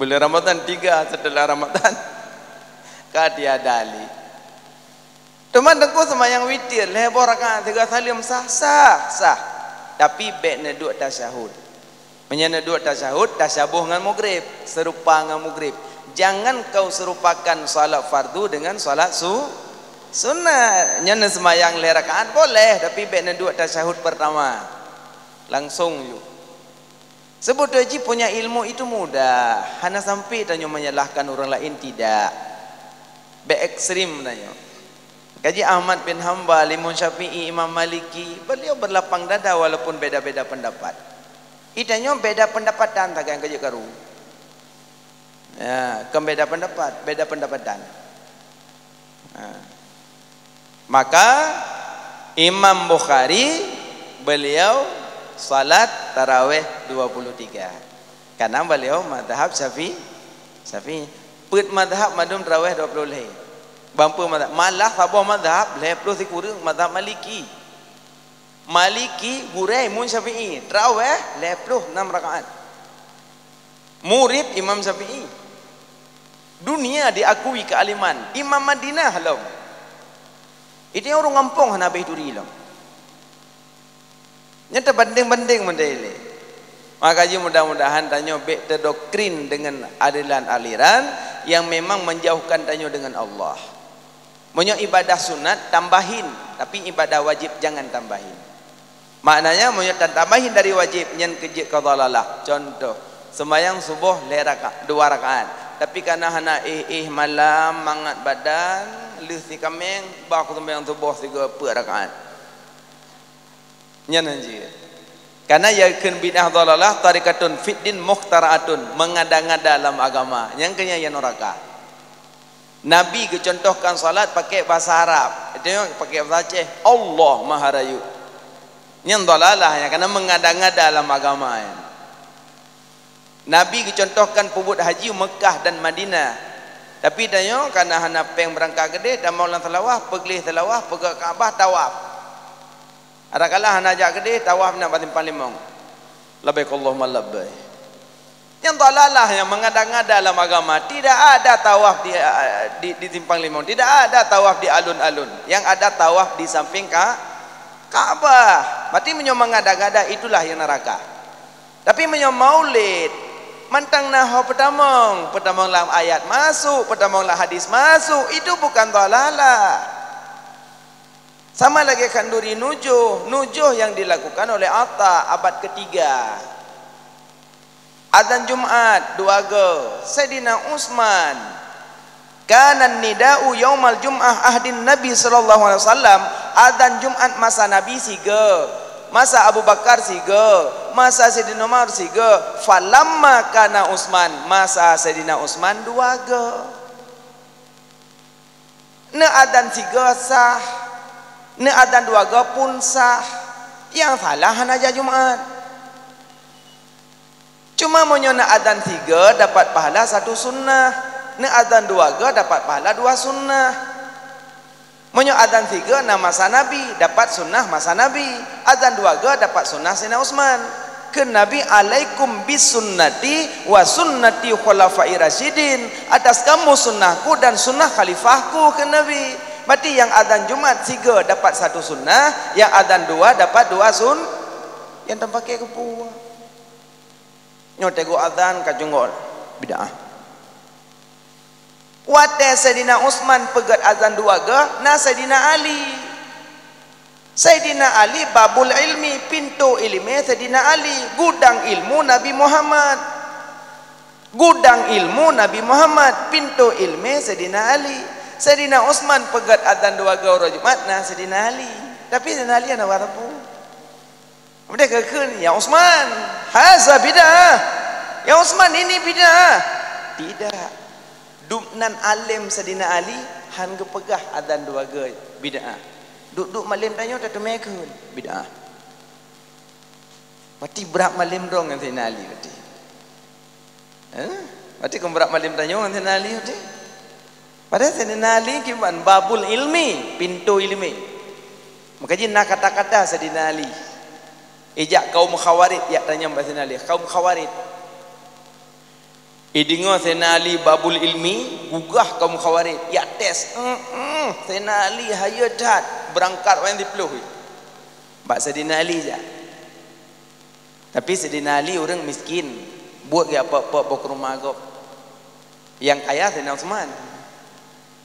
Bulan Ramadan tiga, setelah Ramadan ka tiada lé. Teuma teungku seumayang witir lhèe boh rakaat sigoe saleuem sah, sah, sah. Tapi bèk neuduek tasyahud. Meunyoe neuduek tasyahud, tasyaboh ngon mugrib, seurupa ngon mugrib. Jangan kau serupakan salat fardu dengan salat su-, sunat. Nyoe neuseumayang lhèe rakaat boleh, tapi bèk neuduek tasyahud pertama. Langsung ju. Seubeutoe jih punya ilmu itu mudah, hana sampai tanyoe menyalahkan ureueng laén, tidak. Bèk ekstrem tanyoe. Kaji Ahmad bin Hambal, Imam Syafi'i, Imam Maliki, beliau berlapang dada walaupun beda-beda pendapat. Itanyoe beda pendapatan tagan kajeuet karu. Ya, kon beda pendapat, beda pendapatan. Ha. Maka Imam Bukhari beliau salat tarawih dua puluh tiga. Karena beliau mazhab Syafi'i. Syafi'i. Peuet mazhab mandum tarawih dua puluh lhèe. Ban peuet mazhab. Malah saboh mazhab lhèe ploh sikureueng mazhab Maliki. Maliki gurèe Imam Syafi'i, tarawih lhèe ploh nam rakaat. Murid Imam Syafi'i. Dunia diakui kealiman. Imam Madinah lom. Itu nyang ureueng gampông hana habéh turi lom. Nyan teubandeng-bandeng model lé. Maka jih mudah-mudahan tanyoe bèk teudoktrin dengan aliran-aliran yang memang menjauhkan tanyoe dengan Allah. Meunyoe ibadah sunat, tambahin, tapi ibadah wajib jangan tambahin. Maknanya, meunyoe tatambahin dari wajib, nyan keujeuet keu dhalalah. Contoh, seumayang suboh lhèe raka-, dua rakaat. Tapi kana hana éh-éh malam, mangat badan, lheueh si kaméng, bah ku seumayang suboh sigoe peuet rakaat. Nyan hana jeuet. Karena yakheun bid'ah dhalalah, tariqatun fid din mukhtara'atun, mengada-ngada lam agama. Nyan keuh nyan nuraka. Nabi geucontohkan salat pakai bahasa Arab. Itu pakai bahasa Aceh, Allah Maha Rayeuk. Nyan dhalalah nyan, karena mengada-ngada lam agama nyan. Nabi geucontohkan peubuet haji Mekah dan Madinah. Tapi tanyoe kana hana péng beurangkat keudéh, tamong lam seulawah, peugleh seulawah, peugöt Ka'bah, tawaf. Adakala hana jak keudéh, tawaf na bak simpang limong. Labbaik Allahumma labbaik. Nyan dhalalah nyang mengada-ngada lam agama. Tidak ada tawaf di, di, di simpang limong. Tidak ada tawaf di alun-alun. Yang ada tawaf di samping Ka-, Ka'bah. Berarti meunyoe mengada-ngada, itulah yang neraka. Tapi meunyoe maulid, mantong na ho peutamong, peutamong lam ayat masuk, peutamong lam hadis masuk, itu bukan dhalalah. Sama lagèe khanduri nujoh, nujoh yang dilakukan oleh Atta abad ketiga. Azan Jumat dua go, Saidina Utsman. Kana nida'u yaumal jum'ah ahdin Nabi sallallahu alaihi wasallam, azan Jumat masa Nabi sigo, masa Abu Bakar sigo, masa Saidina Umar sigo, falamma kana Utsman, masa Saidina Utsman dua go. Neuazan sigo sah, neuazan dua go pun sah. Nyang salah hana jak Jumat. Cuma meunyoe neuazan sigo dapat pahala satu sunnah, neuazan dua go dapat pahala dua sunnah. Meunyoe azan sigo na masa Nabi, dapat sunnah masa Nabi. Azan dua go dapat sunnah Saidina Utsman. Kheun Nabi, "Alaikum bisunnati wa sunnati khulafai rasyidin." Atas kamu sunnahku dan sunnah khalifahku, kheun Nabi. Berarti nyang azan Jumat sigo dapat satu sunnah, nyang azan dua dapat dua sun-, nyang tapaké keu peue? Nyoe teungoh azan ka cunggok bid'ah. Watèe Saidina Utsman peugöt azan dua go, na Saidina Ali. Saidina Ali babul ilmi, pintoe ileumèe Saidina Ali, gudang ilmu Nabi Muhammad. Gudang ilmu Nabi Muhammad, pintoe ileumèe Saidina Ali. Saidina Utsman peugöt azan dua go uroe Jumat, na Saidina Ali. Tapi Saidina Ali hana sapeue. Kemudian geukheun, "Ya Utsman, haza bid'ah. Ya Utsman, ini bid'ah." Tidak. Dum nan além Saidina Ali han geupeugah azan dua go bid'ah. Duek-duek malém tanyoe tateumé kheun bid'ah. Pati brat malém droe ngon Saidina Ali pati. Eh? Pati kon brat malém tanyoe ngon Saidina Ali pati. Padahai Saidina Ali kiban babul ilmi, pintoe ileumèe. Maka jih na kata-kata Saidina Ali. Ijak kaum Khawarij, jak tanyong bak Saidina Ali, kaum Khawarij. Ideungoe Saidina Ali babul ilmi, gugah kaum Khawarij, jak tes. Em, em, Saidina Ali hayeue that, beurangkat watèe siploh. Bak Saidina Ali jak. Tapi Saidina Ali ureueng miskin, buet geuapot-pot boh keu rumoh gob. Nyang kaya Saidina Utsman.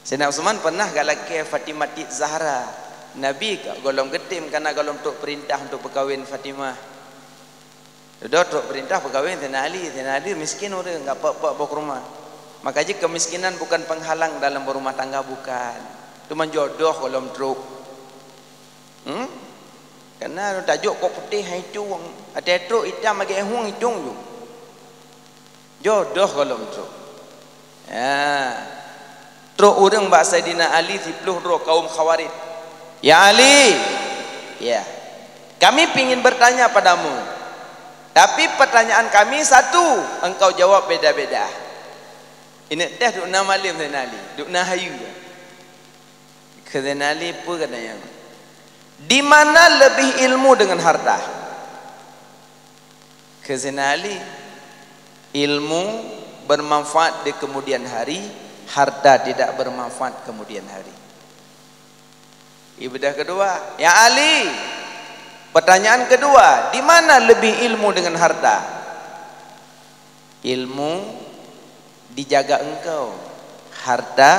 Saidina Utsman pernah geulakèe Fatimah Zahra. Nabi ka gohlom geutem, kana gohlom trok peurintah untuk peukawen Fatimah. Dudoe trok peurintah peukawen Saidina Ali. Saidina Ali miskin ureueng, geuapot-pot boh keu rumoh. Maka jih kemiskinan bukan penghalang dalam berumah tangga, bukan. Teuma jodoh gohlom trok. Hmm? Kana tajok kok putéh han itong, watèe trok itam lagèe éhong itong ju. Jodoh gohlom trok. Ya. Trok ureueng bak Saidina Ali siploh droe kaum Khawarij. "Ya Ali, ya, kami pingin bertanya padamu. Tapi pertanyaan kami satu, engkau jawab beda-beda." Ineuk teh duek na malem Saidina Ali, duek na hayeue. Kheun Saidina Ali, peue gata nyan? Di mana lebih ilmu dengan harta? Kheun Saidina Ali, ilmu bermanfaat di kemudian hari, harta tidak bermanfaat kemudian hari. Ibadah kedua, "Ya Ali, pertanyaan kedua, di mana lebih ilmu dengan harta?" Ilmu dijaga engkau, harta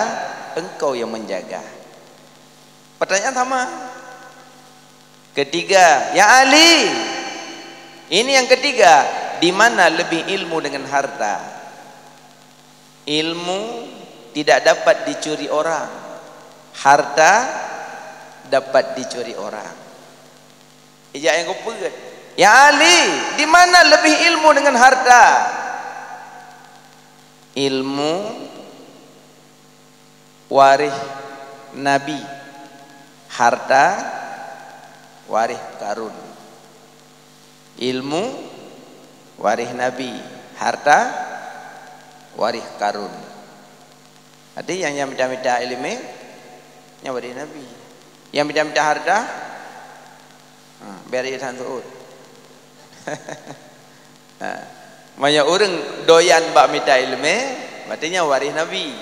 engkau yang menjaga. Pertanyaan sama. Ketiga, "Ya Ali, ini yang ketiga, di mana lebih ilmu dengan harta?" Ilmu tidak dapat dicuri orang, harta dapat dicuri orang. Ijak nyang keupeuet, "Ya Ali, di mana lebih ilmu dengan harta?" Ilmu waréh Nabi, harta waréh Karun. Ilmu waréh Nabi, harta waréh Karun. Jadi nyang, nyang mita-mita ileumèe, nyan waréh Nabi. Nyang mita-mita harta, ha, bèk rayek that seuôt. Ha. Meunyoe ureueng doyan bak mita ileumèe, berarti nyan waréh Nabi.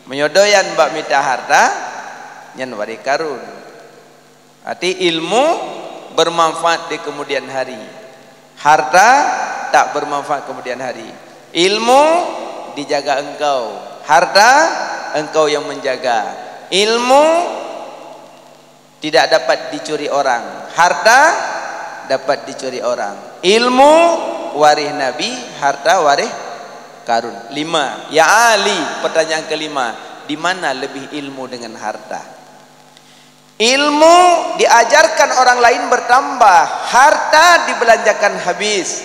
Meunyoe doyan bak mita harta, nyan waréh Karun. Arti ilmu bermanfaat di kemudian hari. Harta tak bermanfaat kemudian hari. Ilmu dijaga engkau. Harta engkau yang menjaga. Ilmu tidak dapat dicuri orang. Harta dapat dicuri orang. Ilmu waréh Nabi, harta waréh Karun. Lima. Ya Ali, pertanyaan kelima, di mana lebih ilmu dengan harta? Ilmu diajarkan orang lain bertambah, harta dibelanjakan habis.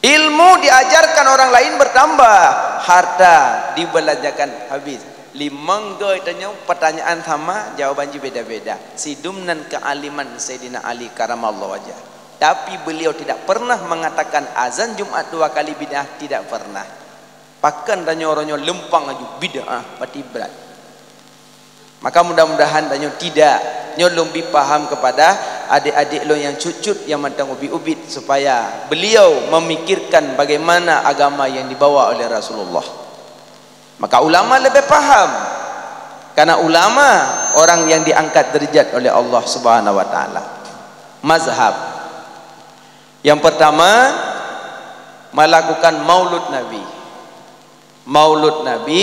Ilmu diajarkan orang lain bertambah, harta dibelanjakan habis. Limong goe tanyoe pertanyaan sama, jawaban jih beda-beda. Sidum nan keualiman Saidina Ali karamallahu wajah. Tapi beliau tidak pernah mengatakan azan Jumat dua kali bid'ah, tidak pernah. Pakon tanyoe uroe nyoe leumpang laju bid'ah, pati brat. Maka mudah-mudahan tanyoe tidak. Nyoe lôn bi paham kepada adik-adik lôn nyang cut-cut nyang mantong ubit-ubit, supaya beliau memikirkan bagaimana agama yang dibawa oleh Rasulullah. Maka ulama lebih paham. Karena ulama orang yang diangkat derajat oleh Allah Subhanahu wa taala. Mazhab. Yang pertama, melakukan maulud Nabi. Maulud Nabi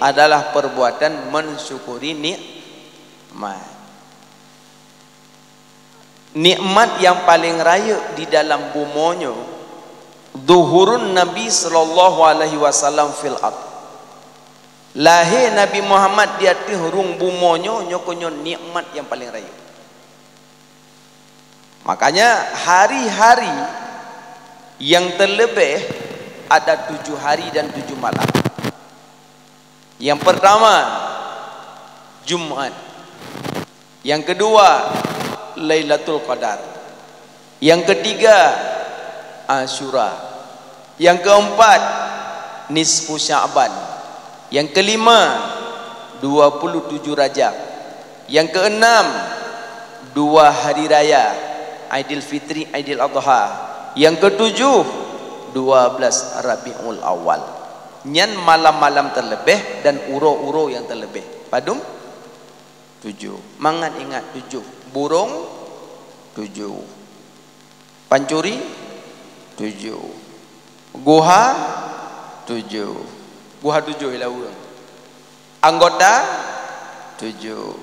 adalah perbuatan mensyukuri nikmat. Nikmat yang paling rayeuk di dalam bumoe nyoe, zuhurun Nabi sallallahu alaihi wasallam fil ard. Lahé Nabi Muhammad di ateueh rhueng bumoe nyoe, nyoe keuh nyoe nikmat nyang paléng rayeuk. Makanya hari-hari yang terlebih ada tujuh hari dan tujuh malam. Yang pertama, Jumat. Yang kedua, Lailatul Qadar. Yang ketiga, Asyura. Yang keempat, nisfu Sya'ban. Yang kelima, dua puluh tujuh Rajab. Yang keenam, Dua hari raya, Aidil Fitri, Aidil Adha. Yang ketujuh, dua belas Rabiul Awal. Nyan malam-malam terlebih dan uroe-uroe yang terlebih. Padum? Tujuh. Mangat ingat tujuh. Burung? Tujuh. Pancuri? Tujuh. Guha? Tujuh. Guha tujuh ilaweueng. Anggota? Tujuh.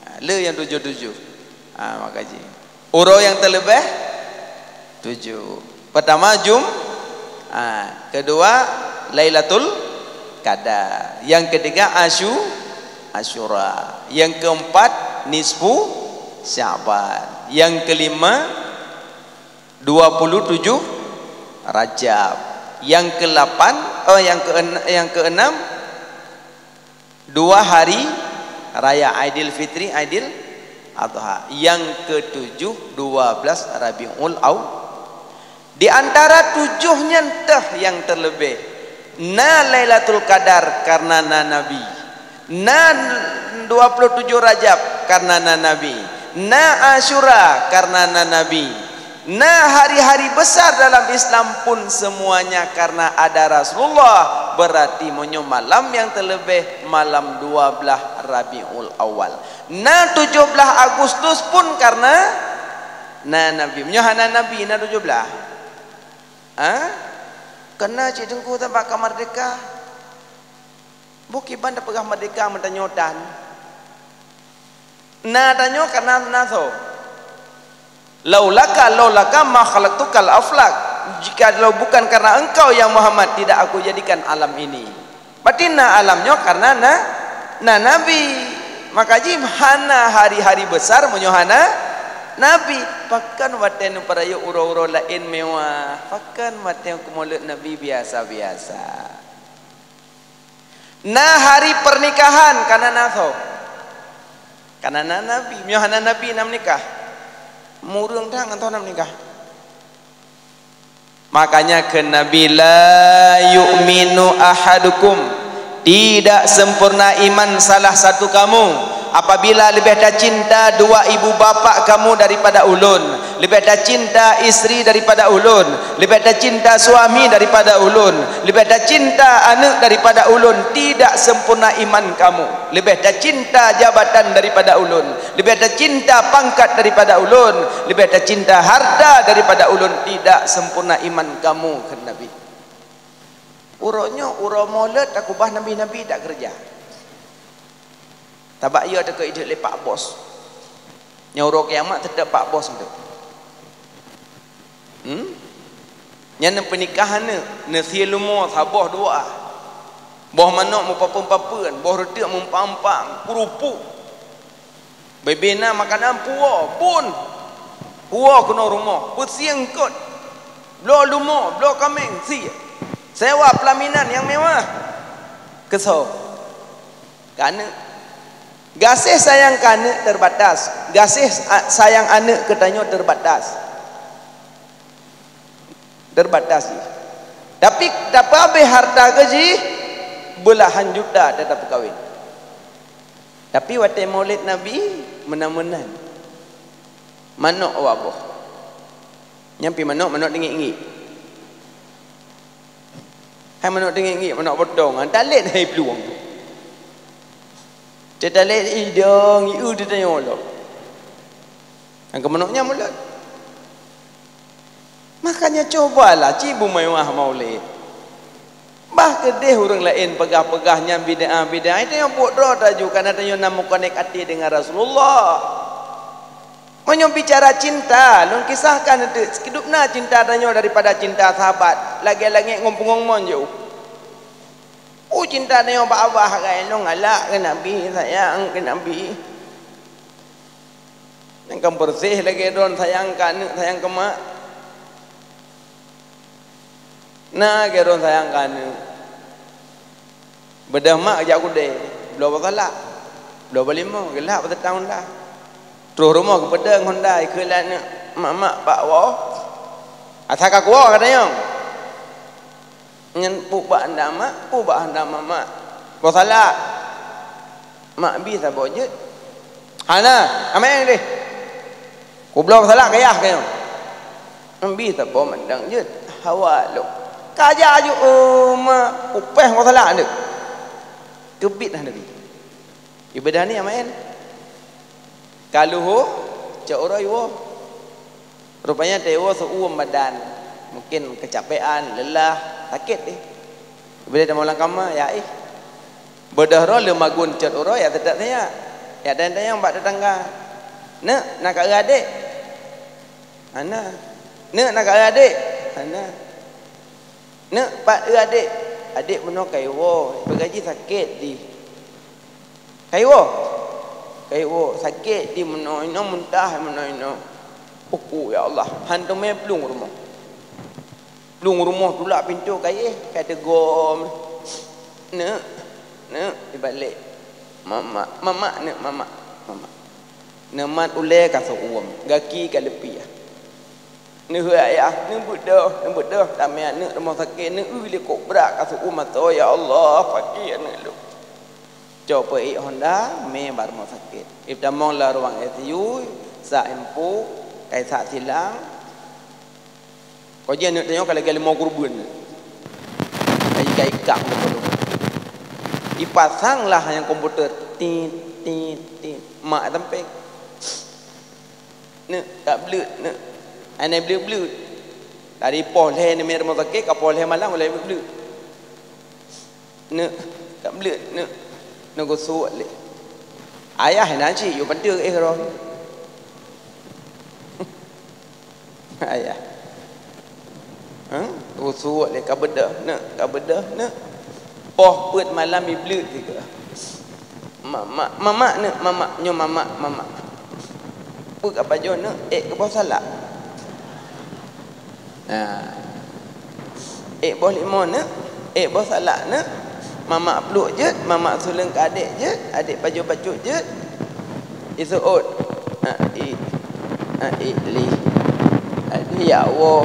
Ha, le nyang tujuh-tujuh. Ha, maka ji. Uroe nyang terlebih? Tujuh. Pertama Jum, ha, kedua Lailatul Qadar. Yang ketiga Asyu-, Asyura. Yang keempat nisfu Sya'ban. Yang kelima dua puluh tujuh Rajab. Yang kelapan, oh, yang ke-, yang keenam, dua hari raya Aidil Fitri, Aidil Adha. Yang ketujuh, dua belas Rabiul Awal. Di antara tujuh nyan teuh yang terlebih. Na Lailatul Qadar karena na Nabi. Na dua puluh tujuh Rajab karena na Nabi. Na Asyura karena na Nabi. Na hari-hari besar dalam Islam pun semuanya karena ada Rasulullah. Berarti meunyoe malam yang terlebih, malam dua belas Rabiul Awal. Na tujuh belas Agustus pun karena na Nabi. Meunyoe hana Nabi, na tujuh belas. Ha? Keunan cit Teungku, sabab ka merdeka. Boh kiban tapeugah merdeka meutanyoe tan. Na tanyoe kana na soe? Laulaka, laulaka ma khalaqtukal aflak. Jikalau bukan karena engkau, ya Muhammad, tidak aku jadikan alam ini. Berarti na alam nyoe karena na, na Nabi. Maka jih hana hari-hari besar meunyoe hana Nabi. Pakon watée neupeurayeuk uroe-uroe laén mewah? Pakon watée keu Maulid Nabi biasa-biasa? Na hari pernikahan kana na soe? Kana na Nabi. Meunyoe hana Nabi na meunikah. Mureueng that ngon soe na meunikah. Makanya kheun Nabi, "La yu'minu ahadukum," tidak sempurna iman salah satu kamu apabila leubeh tacinta dua ibu bapak kamu daripada ulôn, leubeh tacinta istri daripada ulôn, leubeh tacinta suami daripada ulôn, leubeh tacinta aneuk daripada ulôn. Tidak sempurna iman kamu. Leubeh tacinta jabatan daripada ulôn, leubeh tacinta pangkat daripada ulôn, leubeh tacinta harta daripada ulôn. Tidak sempurna iman kamu, kheun Nabi. Uroe nyoe, uroe Maulud, takubah nabi-nabi tak keureuja. Tabak yo takeu idék lé Pak Bos. Nyang uroe kiamat teutap Pak Bos tu. Hmm? Nyan pernikahan ni, neusie leumo saboh dua. Boh manok meupapeuen-papeuen, boh reuteuk meuempang-empang, purupuk. Bebe na makanan puwoe, bun. Puwoe keunoe rumoh, peusieng kot. Bloe leumo, bloe kaméng, sie. Sewa pelaminan nyang mewah. Keu soe? Keu aneuk. Gaséh sayang keu aneuk terbatas. Gaséh sa-, sayang aneuk keu tanyoe terbatas. Terbatas jih. Tapi tapeuabéh harta keu jih, beulahan juta teutap peukawen. Tapi watée Maulid Nabi, meunan-meunan. Manok awak boh. Nyan pi manok, manok teungiek-ngiek. Hai manok teungiek-ngiek, manok potong, ha, talét hai plueng. Teutalét idong, ieu teutanyoe lom. Nyang keu manok nyan Maulud. Makanya cobalah cit beumewah Maulid. Bah keudeh ureuëng laén peugah-peugah nyan bid'ah-bid'ah, itu nyang buet droe taju, karena tanyoe na meukonek até dengan Rasulullah. Meunyoe bicara cinta, lôn kisahkan eunteuk, sikidupna cinta tanyoe daripada cinta sahabat, lagée langét ngon punggong mon jih. Oh, cinta tanyoe bak abah, gai lôn galak keu Nabi, sayang keu Nabi. Nyang ka beureuséh lagée droe sayang keu aneuk, sayang keu mak. Na lagée droe sayang keu aneuk. Beudôh mak jak kudée, bloe bak salak, bloe bak limo, geulak bak seutang honda. Troh rumoh geupeudong honda, ikheun lé aneuk, "Mak, mak, bak woe." Asai ka kuwoe ka tanyong. Nyan peue bak honda mak, peue bak honda mak, mak. Bloe salak. Mak bi saboh jeuet. Hana, amai deh. Peubloe salak kayah kayong. Ambi saboh mandang jeuet hawa lom. Kaja aju uma upeh ngon salak deuh. Keubiet hana bi. Ibadah ni amain. Ka lheueh cok uroe iwoe. Rupanya teuwoe seu-uem badan. Mungkin kecapean, lelah, sakét deh. Bila tamong lam kama, ya ih. Beudôh droe leumagun cot uroe, ya teutab tanya. Ya tanyong-tanyong bak tetangga. Neuk, na ka eu adék? Hana. Neuk, na ka eu adék? Hana. Neuk, pat eu adék? Adék bunoe ka iwoe, peugaji sakét dih. Ka iwoe? Ka iwoe, sakét dih meunoe inoe, muntah meunoe inoe. Uku, ya Allah, han teumé plueng rumoh. Plueng rumoh, tulak pintoe kayée, ka teugom. Neuk, neuk, ibalek. Mamak, mamak, neuk, mamak, mamak. Neumat ulée ka seu-uem, gaki ka leupie. Neuheueh ayah, neubeudôh, neubeudôh, tamé aneuk rumoh sakét, neueu likot brat ka seu-uem asoe, ya Allah, pakri aneuk lôn. Cok peuék honda, mé bak rumoh sakét. Itamong lam ruang I C U, sak empu, kai sak silang. Kojih aneuk tanyoe ka lagée leumo keureubeuen. Ka ikab-ikab leumo. Ipasang lah nyang komputer, tit, tit, tit. Mak sampéng. Neuk, ka bleuet, neuk. Hana bleuet-bleuet. Dari poh lhée neumé rumoh sakét, ka poh lhée malam ulée bleuet-bleuet. Neuk, ka bleuet, neuk. Neuk geusuet lé. Ayah na cit, yue panteue éh roh. Ayah. Ha? Geusuet lé, ka beudôh, neuk, ka beudôh, neuk. Poh peuet malam ibleuet sigoe. Mamak, mamak, neuk, mamak, nyoe mamak, mamak. Peue ka pajoh, neuk, ék keuboh salak. Nah. Ék boh limo, neuk, ék boh salak, neuk. Mamak pluek jeuet, mamak suleung keu adék jeuet, adék pajoh bacut jeuet. Iseuôt, aék, aék lé. Adék ya woe,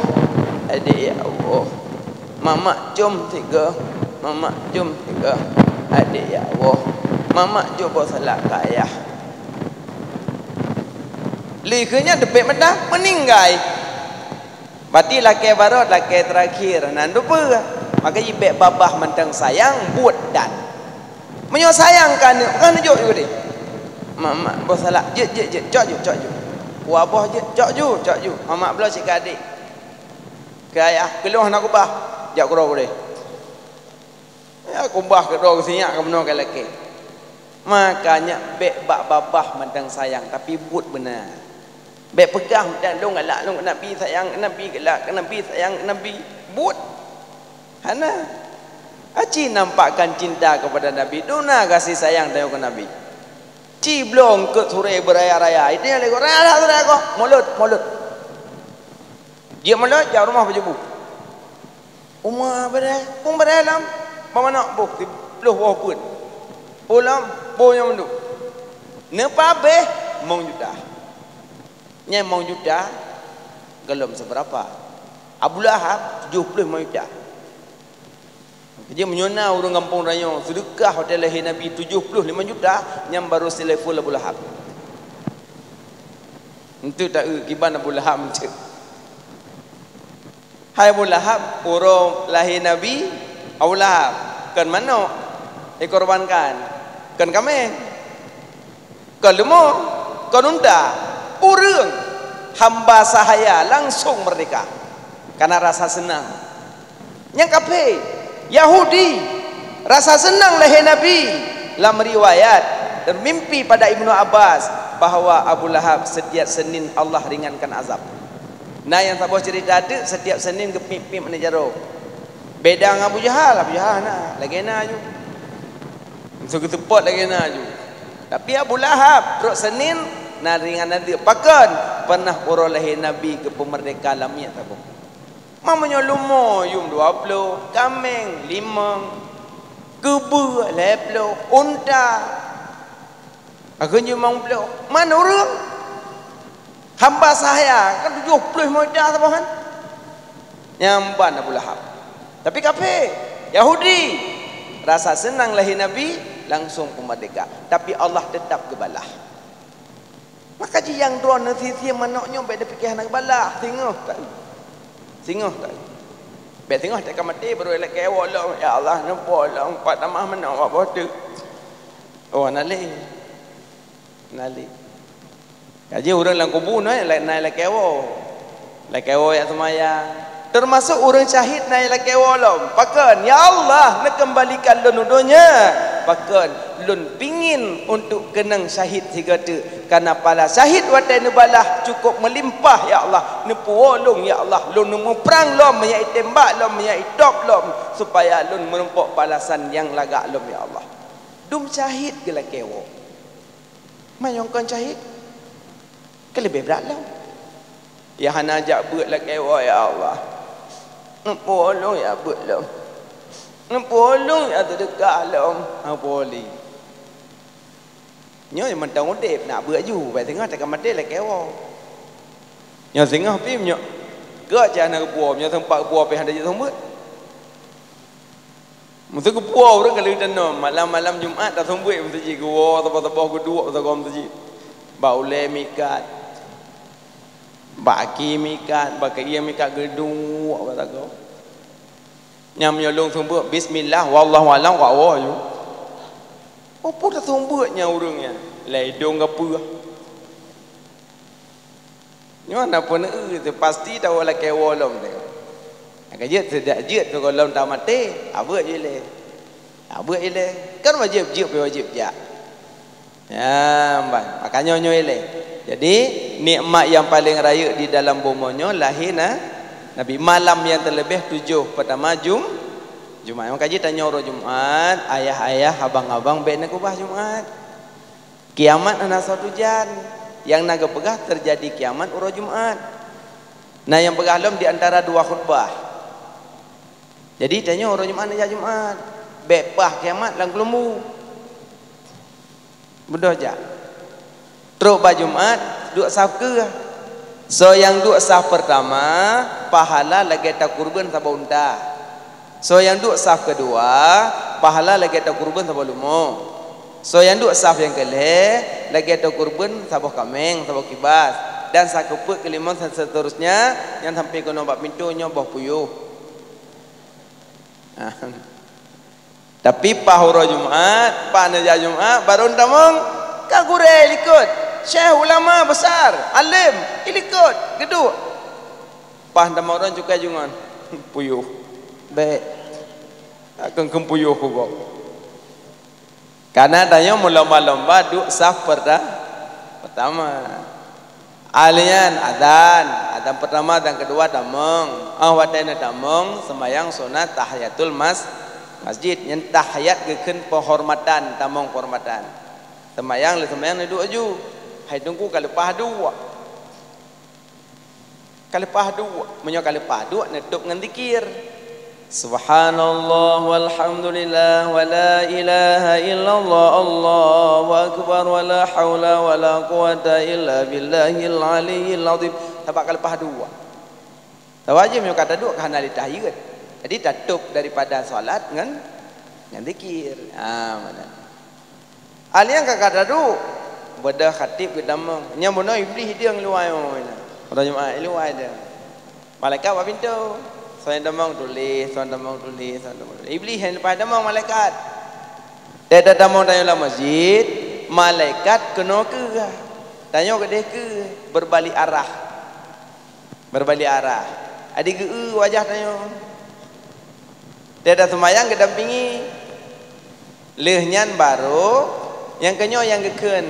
adék ya woe. Mamak com sigoe, mamak com sigoe. Adék ya woe. Mamak jok boh salak keu ayah. Lé kheueh nyan teupék meudah, meuninggai. Bati lakée barô, lakée teurakhir, nan dupeue. Maka jibék babah mantong sayang, buet dan. Meunyoe sayang keu aneuk, kan neujok ju deh. Mak, mak, boh salak, jeuet, jeuet, jeuet, cok ju, cok ju. Wa boh jeuet, cok ju, cok ju. Mamak bloe cit keu adék. Keu ayah, keu lôn hana kubah, jak keudroe deh. Ya, kubah keudroe sinyak keunoe ka lakée. Makanya bék bak babah mantong sayang, tapi buet beuna. Bék peugah mantong lôn galak lôn keu Nabi, sayang keu Nabi, galak keu Nabi, sayang keu Nabi. Buet. Hana. Aci nampakkan cinta kepada Nabi. Duna kasih sayang tanyoe keu Nabi. Ci bloe eungkôt surée beuraya-raya. Itu nyang lego raya surée ko. Mulod, mulod. Jeuet mulod, jak rumoh beujubu. Uma beureh, pung beureh lom, bak manok boh, siplôh boh peuet. Boh lom, boh nyang mandum. Neupabéh, mong juta. Nyan mong juta, golom seubeurapa. Abu Lahab, tujoh plôh limong juta. Jadi, meunyoe na ureuëng gampông tanyoe seudeukah watée lahé Nabi tujoh plôh limong juta, nyan barô silevel Abu Lahab. Enteuk taeu kiban Abu Lahab meucék. Hai Abu Lahab, uroe lahé Nabi, Abu Lahab, kon manok dikorbankan, kon kaméng, kon leumo, kon unta, ureuëng hamba sahaya langsong meurdeka karena rasa seunang. Nyang kafé, Yahudi, rasa seunang lahé Nabi. Lam riwayat, termimpi pada Ibnu Abbas bahwa Abu Lahab setiap Senin Allah ringankan azab. Na nyang saboh cerita teuk, setiap Senin geupip-pip aneuk jaroe. Beda ngon Abu Jahal, Abu Jahal na, lagée na aju. Meusu geuteupot lagée na aju. Tapi Abu Lahab, trok Senin, na ringan azab. Pakon? Pernah uroe lahé Nabi geupeumeurdeka lamiet saboh. Ma meunyoe leumo yum dua ploh, kaméng limong, keubeue lhée ploh, unta, akheun jih limong ploh. Man ureuëng hamba sahaya kan tujoh ploh limong juta saboh kan? Nyang ban Abu Lahab. Tapi kafé, Yahudi, rasa seunang lahé Nabi, langsong peumeurdeka. Tapi Allah teutap geubalah. Maka jih nyang droeneuh sie-sie manok nyoe bék neupike hana geubalah, singoh taeu. Singoh taeu. Bék singoh teuka maté baru lakée woe lom, "Ya Allah, neupue lom, pat tamah manok bak boh teuk." Oh, hana lé. Hana lé. Ka jih ureuëng lam kubu na, na lakée woe. Lakée woe jak seumayang. Teumasok ureuëng syahid na lakée woe lom. Pakon, "Ya Allah, neukeumbalikan lôn u donya." Pakon, "Lôn pingin untuk keunong syahid sigoe teuk. Kareuna pahala syahid watée neubalah cukup meulimpah, ya Allah. Neupuwoe lôn, ya Allah. Lôn muprang lom, meunyo itembak lom, meunyo itôb lom, supaya lôn meurumpok balasan nyang lagak lom, ya Allah." Dum syahid geulakée woe. Manyong kon syahid, keu leubeh brat lom. Ya hana jak beuet lakée woe, ya Allah. Neupue lôn ya beuet lom. Neupue lôn ya seudeukah lom. Hana boleh. Nyoe mantong udeb nak beuet ju, bai singoh teuka maté lakée woe. Nyoe singoh pih nyoe. Gak cah hana geupuwoe, nyoe teumpat geupuwoe pih hana jeuet seumeubeuet. Meuseugeupue ureuëng ka lheueh tanom, malam-malam Jumat taseumeubeuet meuseujid, geuwoe saboh-saboh geuduek sagoe meuseujid. Bak ulée mikat, bak aki mikat, bak keuieng mikat geuduek bak sagoe. Nyang meunyoe lôn seumeubeuet, bismillah, wallahu alam, wak woe ju. Peue taseumeubeuet nyan ureuëng nyan, lé idong gapeueh. Nyoe na peue neueu teuh, pasti tawoe lakée woe lom teuh. Nyang ka jeuet seudak jeuet teuh gohlom tamaté, abeuet jih lé. Abeuet jih lé. Kan wajéb jeuet, wajéb jak. Ya, ban. Makanya nyoe lé. Jadi, nikmat nyang paleng rayeuk di dalam bumoe nyoe lahé na Nabi, malam nyang teuleubeh tujoh peutama Jum-, Jumat. Maka jih tanyoe uroe Jumat, ayah-ayah, abang-abang bék neukeubah Jumat. Kiamat hana soe tujan. Nyang na geupeugah teujadi kiamat uroe Jumat. Na nyang peugah lom di antara dua khutbah. Jadi tanyoe uroe Jumat neujak Jumat. Bék paih kiamat lam keulumbu. Beudôh jak. Trok bak Jumat, duek saf keue. Soe nyang duek saf peurtama, pahala lagée takurban saboh unta. Soe nyang duek saf keudua, pahala lagée takurban saboh leumo. Soe nyang duek saf nyang keulhée, lagée takurban saboh kaméng, saboh kibas, dan sakeupeuet keulimong, dan seterusnya, nyang sampai keunoe bak pintoe nyoe boh puyôh. Tapi paih uroe Jumat, paih neujak Jumat, barô tamong, ka gurée likot, syekh ulama besar, alim, ilikot, geuduek. Paih tamong droe cukai jungon. Puyôh. Bék. Akan keumpuyôh kuboh. Karena tanyoe meulomba-lomba duek saf perta-, pertama. Ahli nyan azan, azan pertama dan kedua tamong. Ah, watée na tamong, sembahyang sunat tahiyatul mas-, masjid. Nyan tahiyat geukheun penghormatan, tamong penghormatan. Sembahyang lé sembahyang neuduek ju. Hai teungku ka leupah duek. Ka leupah duek, meunyoe ka leupah duek neutôb ngon zikir. Subhanallah walhamdulillah wa la ilaha illallah, Allahu akbar, wa la haula wa la quwwata illa billahil aliyyil azim. Sabab ka leupah duek. Tawajib meunyoe ka taduek ka hana lé tahiyat. Jadi tatôb daripada salat ngon, ngon zikir. Ha, meunan. Alèh nyan ka, ka taduek, beudôh khatib geutamong. Nyan bunoe Iblih idong luwai, oh, na. Uroe Jumat luwai idong. Malaikat bak pintoe. Soe nyang tamong tuléh, soe nyang tamong tuléh, soe nyang tamong tuléh. Iblih nyang leupah tamong malaikat. Teuma tamong tanyoe lam masjid, malaikat keunoe keue. Tanyoe keudeh keue, beubalik arah. Beubalik arah. Adi geu-eu wajah tanyoe. Teuma seumayang geudampingi. Lheueh nyan barô nyang keunyoe nyang geukheun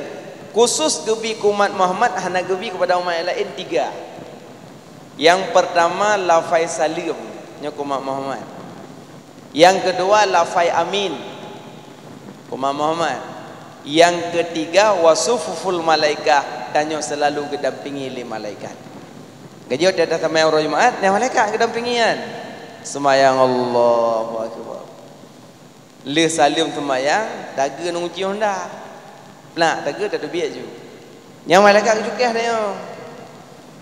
khusos geubi keu umat Muhammad, hana geubi keupada umat nyang laén, tiga. Nyang peurtama lafai saleuem, nyoe keu umat Muhammad. Nyang keudua lafai amin, keu umat Muhammad. Nyang keutiga wasufuful malaikah, tanyoe seulalu geudampingi lé malaikat. Geujok di ateueh seumayang uroe Jumat, nyan malaikat geudampingi nyan. Seumayang Allahu Akbar. Lheueh saleuem seumayang, tageue ngon guci honda. Plak, tageue tateubiet ju. Nyan malaikat geucukéh tanyoe.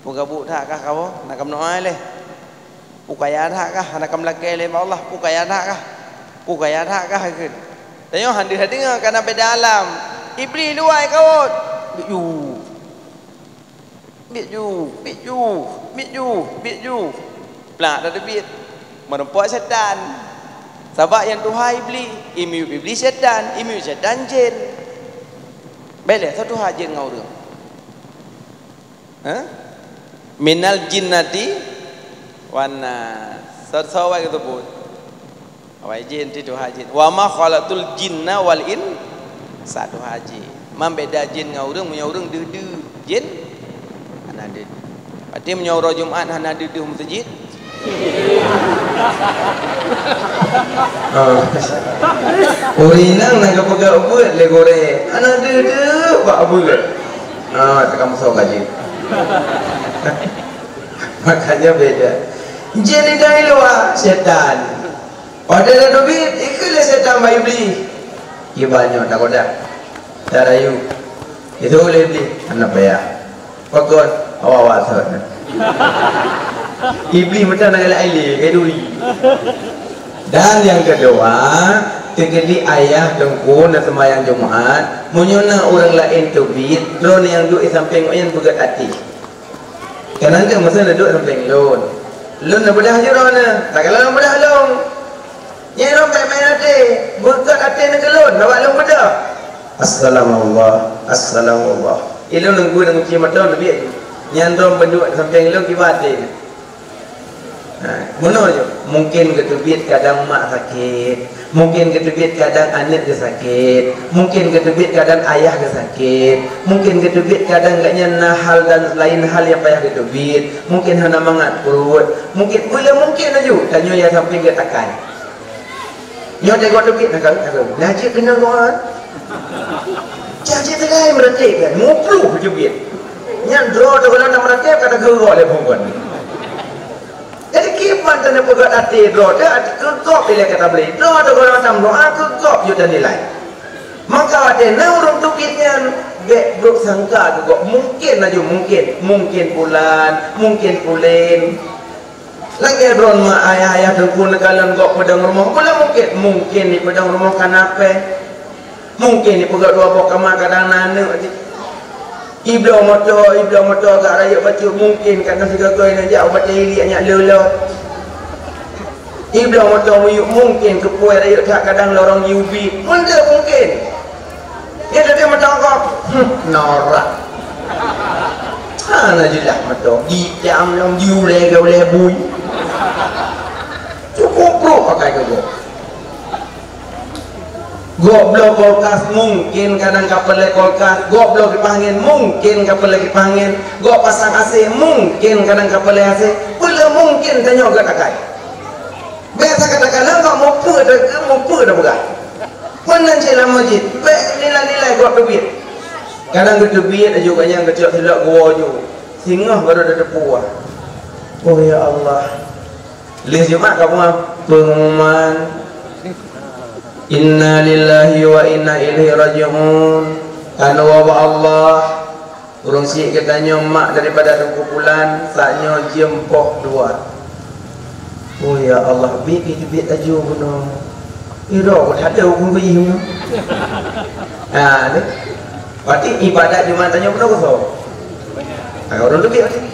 Peugabuk that kah kawoe, na kameunoe lé. Peukaya that kah, hana kameulakée lé bak Allah, peukaya that kah. Peukaya that kah kheun. Tanyoe hana deungoe, kana beda alam. Iblih luwai kawot. Yu. Biet ju, biet ju, biet ju, biet ju. Plak dah teubiet. Meureumpok syaitan. Sabab nyang tuha Iblih, imiyueb Iblih syaitan, imiyueb syaitan jén. Bèk lé, soe tuha jén ngon ureueng? Hah? Minal jinnati wan nas. Soe, soe awai geuseubuet? Awai jén, ti tuha jén. "Wa ma khalaqtul jinna wal insa", tuha jén. Man beda jén ngon ureueng, meunyoe ureueng deuh-deuh, jén hana deuh-deuh. Berarti meunyoe uroe Jumat hana deuh-deuh meuseujid? Oh. Ureueng inong na geupeugah ubeuet lé gurèe, hana deuh-deuh bak ubeuet. Ah, teukam soe ka jén. Makanya beda. Jén di luwa, syaitan. Watèe na teubiet, ikheun lé syaitan bak Iblih. Kiban nyoe takodak. Tarayu. Itu lé Iblih, hana payah. Pakon, awak-awak sot. Iblih meutan na galak ilèe, eh, duri. Dan nyang keudua, teukeudi ayah teungku na seumayang Jumat, meunyoe na ureueng laén teubiet, droeneuh nyang duek di sampéng nyan beugèt até. Keunan keuh masa neuduek sampéng lôn. Lôn neubeudah ju droeneuh, takalon neubeudah lôn. Nyan droeneuh bèk maén até, beugèt até neuh keu lôn, sabab lôn beudôh. Assalamuallah, assalamuallah. Ilôn neunggu neunguci mata neubiet ju. Nyan droeneuh beuduek sampéng lôn kiban até. Ha, meunoe ju, mungken geuteubiet kadang mak sakét, mungken geuteubiet kadang aneuk geuh sakét, mungken geuteubiet kadang ayah geuh sakét, mungken geuteubiet kadang gobnyan na hal dan laén hal nyang payah geuteubiet, mungken hana mangat pruet, mungken, peue le mungken laju, tanyoe nyang sampéng geuh takai. Nyoe teugoe teubiet na ka, na ka. Nah, cit keunoe doa. Cak cit teugai meuratéb kan, muplôh teubiet. Nyan droe teuh gohlom na meuratéb ka teugeurok lé phon kon. Jadi kiban tanyoe peugöt até droe teuh, até keu gob ilèe ka tabri. Droe teuh gohlom na meudoa keu gob ju tanilai. Maka watèe na ureueng teubiet nyan, bèk brôk sangka keu gob. Mungken laju, mungken. Mungken pulan, mungken pulen. Lagèe droeneuh ma ayah-ayah teungku neukalon gob peudong rumoh, peue le mungken, mungken di peudong rumoh ka na pèh. Mungken di peugöt dua boh kama kadang na aneuk jih. Ibloe moto, ibloe moto agak rayeuk bacut, mungken kadang sigoe-goe neujak u batèe iliek nyak leuloh. Ibloe moto miyueb, mungken keupeue rayeuk that kadang lorong jiubi. Meunteuk mungken. Nyan teubiet meudoa gob, hmm, norak. Hana jeulaih meudoa, gidam lom jiulèe-ulèe bui. Cukup brôk pakai keu gob. Gob bloe kulkas, mungken kadang ka peureulèe kulkas. Gob bloe kipah angén, mungken ka peureulèe kipah angén. Gob pasang A C, mungken kadang ka peureulèe A C. Peue le mungken tanyoe geuh takai. Biasa kata-kata gob mupeue teuka, mupeue teupeugah. Meunan cit lam masjid, bèk nilai-nilai gob teubiet. Kadang geuteubiet aju gobnyan geucok silop geuwoe ju. Singoh barô tateupeue. Oh ya Allah. Lheuh Jumat ka peungumuman. Inna lillahi wa inna ilaihi raji'un. Ka neuwoe bak Allah. Ureueng syiek geutanyoe mak daripada Teungku Pulan, saat nyoe jeuem poh dua. Oh ya Allah, biet, biet, biet laju bunoe. Iro keu that huköm keu jih nyoe. Ha, ni. Berarti ibadat Jumat tanyoe bunoe kosong. Ha, ureueng teubiet berarti.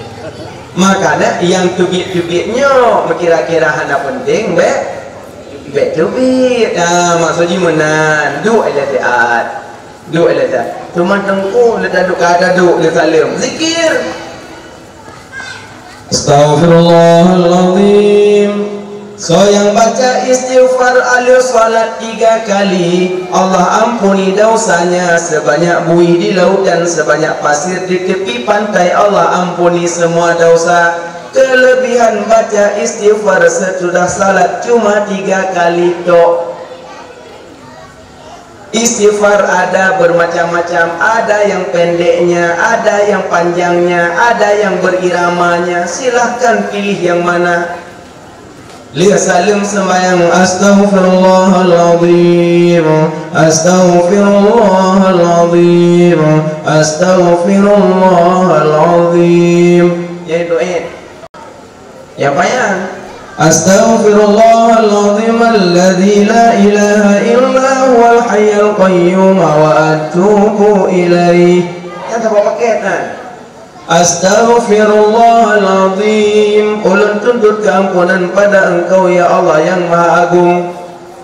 Makanya nyang teubiet-teubiet nyoe meukira-kira hana penting, bèk, bèk teubiet. Ha, maksud jih meunan, duek ilèe siat. Duek lé dah. Teuma teungku lé taduek ka taduek lé saleuem. Zikir. Astaghfirullahalazim. Soe nyang baca istighfar aleuh salat tiga kali, Allah ampuni dosanya sebanyak buih di lautan, sebanyak pasir di tepi pantai. Allah ampuni semua dosa. Kelebihan baca istighfar sesudah salat cuma tiga kali tok. Istighfar ada bermacam-macam, ada yang pendeknya, ada yang panjangnya, ada yang beriramanya. Silahkan pilih yang mana. Lheuh saleuem seumayang, astaghfirullahalazim, astaghfirullahalazim, astaghfirullahalazim. Jadi doa. Nyang payah. Astaghfirullahalazim alladzi la ilaha illa huwal hayyul qayyum wa atubu ilaih. Nyan saboh pakèt nyan. Astaghfirullahalazim. Ulôn tuntut keuampunan pada Engkau, ya Allah, nyang Maha Agong.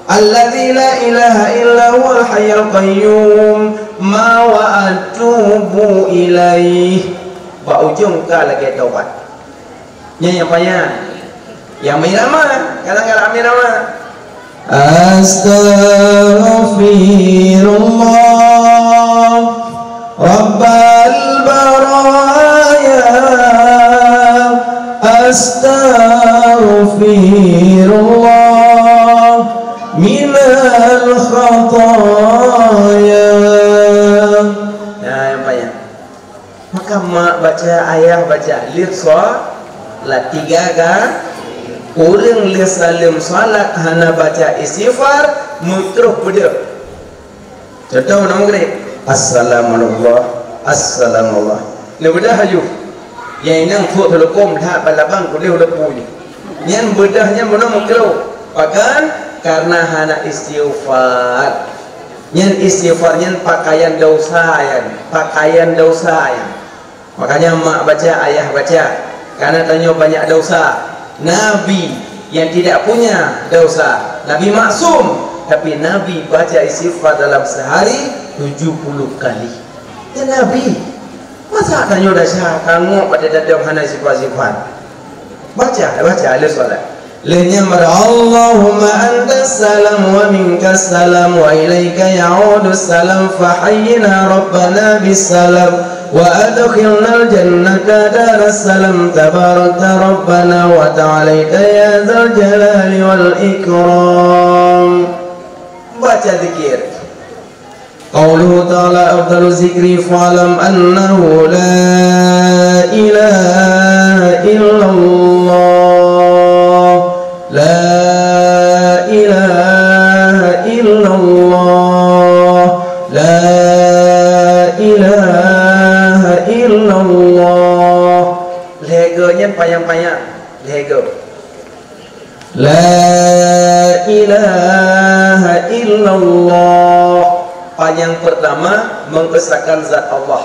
Alladzi la ilaha illa huwal hayyul qayyum. Ma wa atubu ilaih. Bak ujong ka lagée taubat. Nyan nyang panyang. Nyang meuirama, kadang-kadang meuirama. Astaghfirullah, Rabbal baraya. Astaghfirullah, minal khataya. Nah, nyang panyang. Maka mak baca, ayah baca, lheueh salat tiga ka. Ureuëng lheueh saleuem salat hana baca istighfar, meutroh peudeuh. Contoh, na meugrib, "Assalamualaikum, assalamuallah." Neubeudôh laju. Nyang inong phuet teuleukom that bak labang keudeh udah pui. Nyan beudôh nyan bunoe meukeureuh. Pakon? Karena hana istighfar. Nyan istighfar nyan pakaian dosa nyan, pakaian dosa nyan. Makanya mak baca, ayah baca, karena tanyoe banyak dosa. Nabi yang tidak punya dosa, Nabi maksum, tapi Nabi baca istighfar dalam sehari tujuh puluh kali. Ya Nabi, masa tanyoe desya, kangok pada dadong hana sifat-sifat. Baca, baca, lheueh salat. Lheueh nyan baru, "Allahumma antas salam wa minkas salam wa ilaika ya'udus salam, fahayyina rabbana bis salam wa adkhilnal jannata daras salam, tabarakta rabbana wa ta'alaita ya dzal jalali wal ikram." Baca zikir. Qauluhu ta'ala, afdalu zikri, fa'lam annahu la ilaha illallah, la ilaha illallah, la ilaha illallah. Lhèe goe nyan panyang-panyang, lhèe goe. La ilaha illallah. Panyang pertama mengesahkan zat Allah.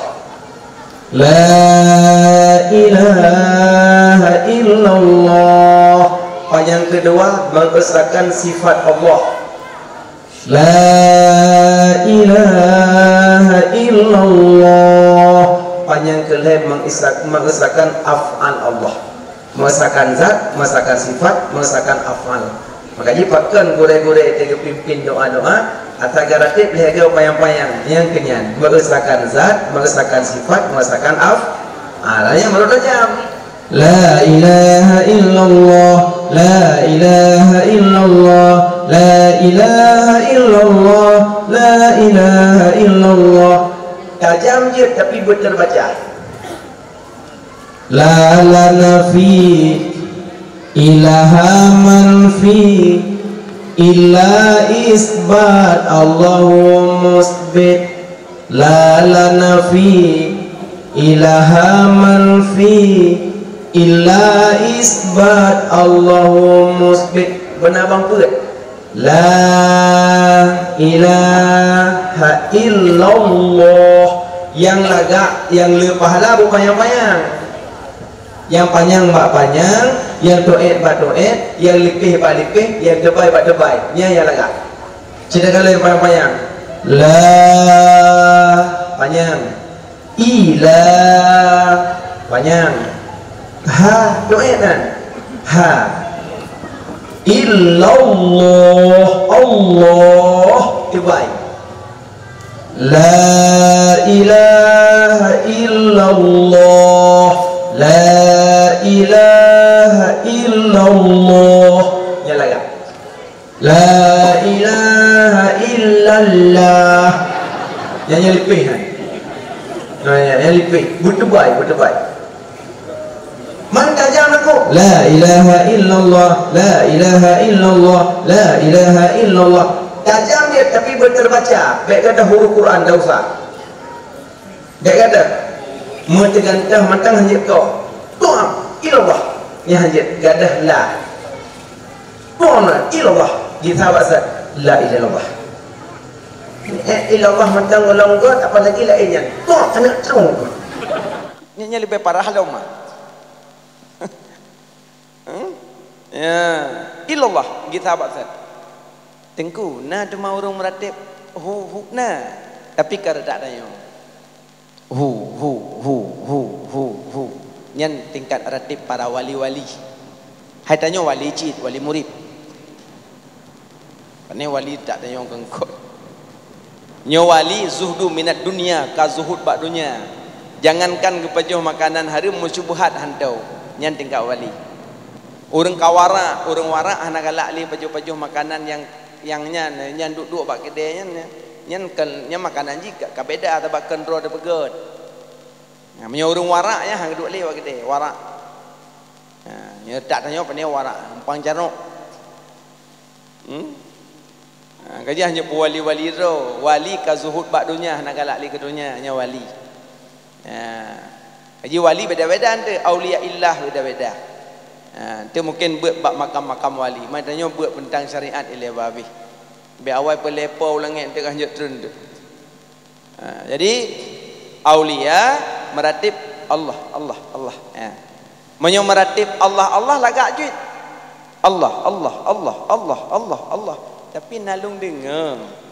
La ilaha illallah. Panyang kedua mengesahkan sifat Allah. La ilaha illallah. Panyang keulhèe mengesak-, mengesahkan af'al Allah. Mengesahkan zat, mengesahkan sifat, mengesahkan af'al. Maka jih pakon gurèe-gurèe teuh geupimpin doa-doa, ata garatif lhèe goe panyang-panyang, nyang keunyan, mengesahkan zat, mengesahkan sifat, mengesahkan af-, ah, nyang baru tajam. La ilaha illallah, la ilaha illallah, la ilaha illallah, la ilaha illallah. Tajam jeuet tapi beuterbaca. La lana fi ilaha man fi illa isbat Allahu musbit. La lana fi ilaha man fi illa isbat Allahu musbit. Beuna bang peuet. La ilaha illallah. Nyang lagak, nyang le pahala beu panyang-panyang. Nyang panyang bak panyang, nyang toet bak toet, nyang lipéh bak lipéh, nyang teubai bak teubai. Nyan nyang lagak. Cit takalon panyang-panyang. La, panyang. Ila, panyang. Ha, toet nan. Ha. Illallah, Allah, teubai. La ilaha illallah, la ilaha illallah. Nyan lagak. La ilaha illallah. Nyan, nyan lipéh kan? Nah, nyan, nyan lipéh. Beuteubai, beuteubai. Man tajam lakoe. La ilaha illallah, la ilaha illallah, la ilaha illallah. Tajam jeuet tapi beuterbaca. Bèk gadoh huruf Quran, dak usah. Bèk gadoh. Meuteugantang mantong hanjeuet ko. Tuhan, illallah. Nyan hanjeuet gadoh la. Tuhan, illallah. Di sahabat sa-, la ilaha illallah. Eh, illallah mantong golom ko, apalagi laén nyan. Tuhan, keuneuk trong. Nyan, nyan leubeh parah lom, ah. Hmm? Ya, illallah, geusabat that. Teungku, na teuma ureuëng meuratéb hu, hu, na. Tapi ka reutak tanyoe. Hu, hu, hu, hu, hu, hu. Nyan tingkat ratéb para wali-wali. Hai tanyoe wali cit, wali murit. Pane wali tak tanyoe keungkot. Nyoe wali zuhdu minat dunia, ka zuhud bak dunia. Jangankan geupajoh makanan hareuem, meusyubhat hantom. Nyan tingkat wali. Ureuëng ka warak, ureuëng warak hana galak lé pajoh-pajoh makanan nyang, nyang nyan, nyan duek-duek bak keudè nyan, nyan, nyan keu, nyan makanan jih ka, ka beda sabab keu droe teupeugöt. Nah, meunyoe ureuëng warak nyan hana duek lé bak keudè, warak. Nah, nyoe tak tanyoe pane warak, umpang carok. Hmm? Ha, ka jih nyoe peuwali-wali droe, wali ka zuhud bak donya, hana galak lé keu donya, nyan wali. Ha. Ka jih wali beda-beda eunteuk, auliya illah beda-beda. Ha, eunteuk mungken beuet bak makam-makam wali. Maka tanyoe beuet teuntang syariat ilée babeh. Bèk awai peuleupeu u langét eunteuk ka jeuet treun eunteuk. Ha, jadi aulia meuratéb Allah, Allah, Allah. Ya. Meunyoe meuratéb Allah, Allah lagak jeuet. Allah, Allah, Allah, Allah, Allah, Allah. Tapi na lôn deungoe.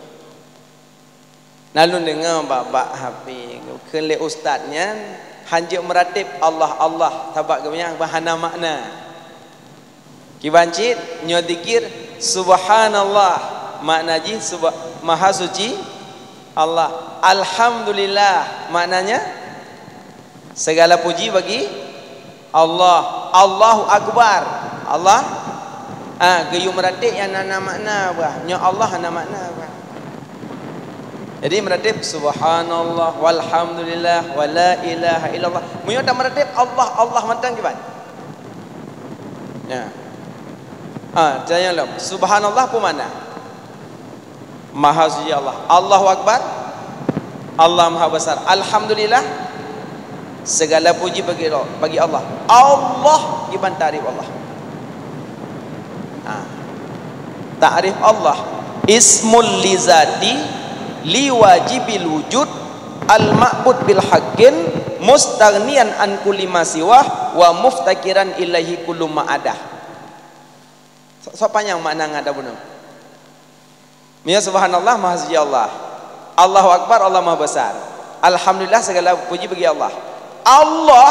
Na lôn deungoe bak-bak H P, kheun lé ustaz nyan, hanjeuet meuratéb Allah, Allah, sabab geuh nyan hana makna. Kiban cit, nyoe zikir, subhanallah, makna jih suba-, maha suci Allah. Alhamdulillah, maknanya segala puji bagi Allah. Allahu Akbar. Allah, ah, geuyue meuratéb nyang na, na makna bah. Nyoe Allah hana makna bah. Jadi meuratéb subhanallah, walhamdulillah, wala ilaha illallah. Meunyoe tameuratéb Allah, Allah mantong kiban. Ya. Ah, tanya lom. Subhanallah peue makna? Maha suci Allah. Allahu Akbar. Allah Maha Besar. Alhamdulillah. Segala puji bagi, bagi Allah. Allah, kiban takrif Allah. Ha. Takrif Allah. Ismul li zati li wajibil wujud al ma'bud bil haqqin mustaghniyan an kulli ma siwah wa muftakiran ilaihi kullu ma adah. Sa-, sa panyang makna ngon ata bunoe. Meunyoe subhanallah, maha suci Allah. Allahu akbar, Allah maha besar. Alhamdulillah, segala puji bagi Allah. Allah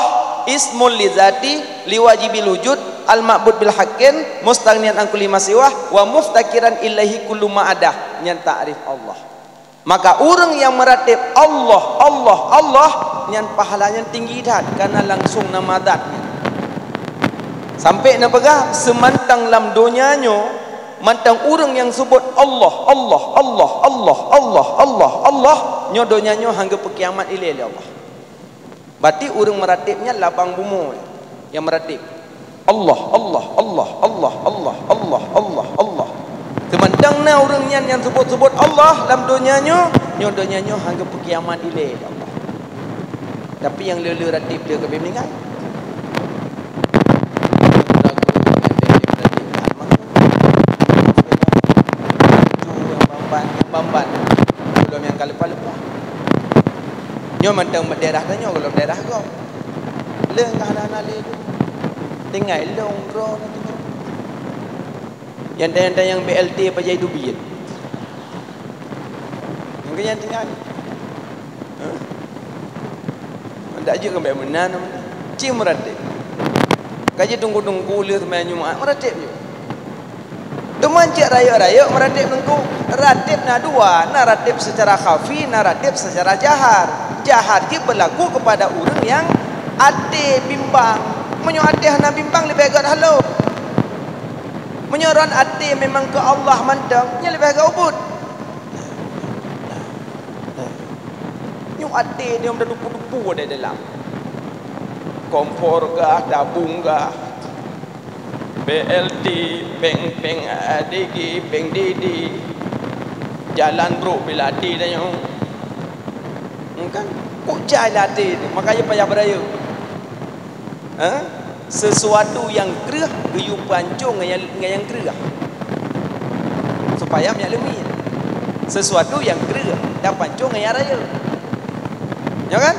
ismul li zati li wajibil wujud al ma'bud bil haqqin mustaghniyan an kulli ma siwah wa muftakiran ilaihi kullu ma adah. Nyan takrif Allah. Maka ureuëng nyang meuratéb Allah, Allah, Allah, nyan pahala nyan tinggi that, kareuna langsung na madat nyan. Sampai neupeugah, seumantang lam donya nyoe, mantong ureuëng nyang seubut Allah, Allah, Allah, Allah, Allah, Allah, Allah, nyoe donya nyoe han geupeukiamat ilée lé Allah. Berarti ureuëng meuratéb nyan labang bumoe nyang meuratéb. Allah, Allah, Allah, Allah, Allah, Allah, Allah, Allah. Seumantang na ureuëng nyan nyang seubut-seubut Allah lam donya nyoe, nyoe donya nyoe han geupeukiamat ilée lé Allah. Tapi nyang le-le ratéb le ka beumeuninggai. Nyang bamban, nyang bamban. Belum nyang ka leupah-leupah. Nyoe mantong daerah tanyoe, golom daerah gob. Leueng ka hana-hana lé tu. Tinggai lôn droe na tinggai. Nyang tanyong-tanyong B L T pajan teubiet. Nyang keu nyan tinggai. Hah? Dak jeuet keumbang meunan, ci meuratéb. Ka jitunggu-tunggu lé seumayang Jumat, meuratéb jeuet. Teuma cit rayeuk-rayeuk meuratéb teungku. Ratéb na dua, na ratéb secara khafi, na ratéb secara jahar. Jahar jih beulaku keupada ureuëng nyang até bimbang. Meunyoe até hana bimbang, leubeh gét halo. Meunyoe ron até memang keu Allah mantong, nyan leubeh gét ubit. Nyoe até nyoe meudupu-dupu ada dalam. Kompor gah, tabung gah. B L T, péng, péng, eh, D G, péng D D, jalan brok bila até tanyoe. Kan? Kok jai lah até tu, makanya payah beurayeuk. Ha? Sesuatu nyang kreueh geuyue peuancô ngon nyang, ngon nyang kreueh. Supaya meunyak leumie. Sesuatu nyang kreueh, dan peuancô ngon nyang rayeuk. Ya kan?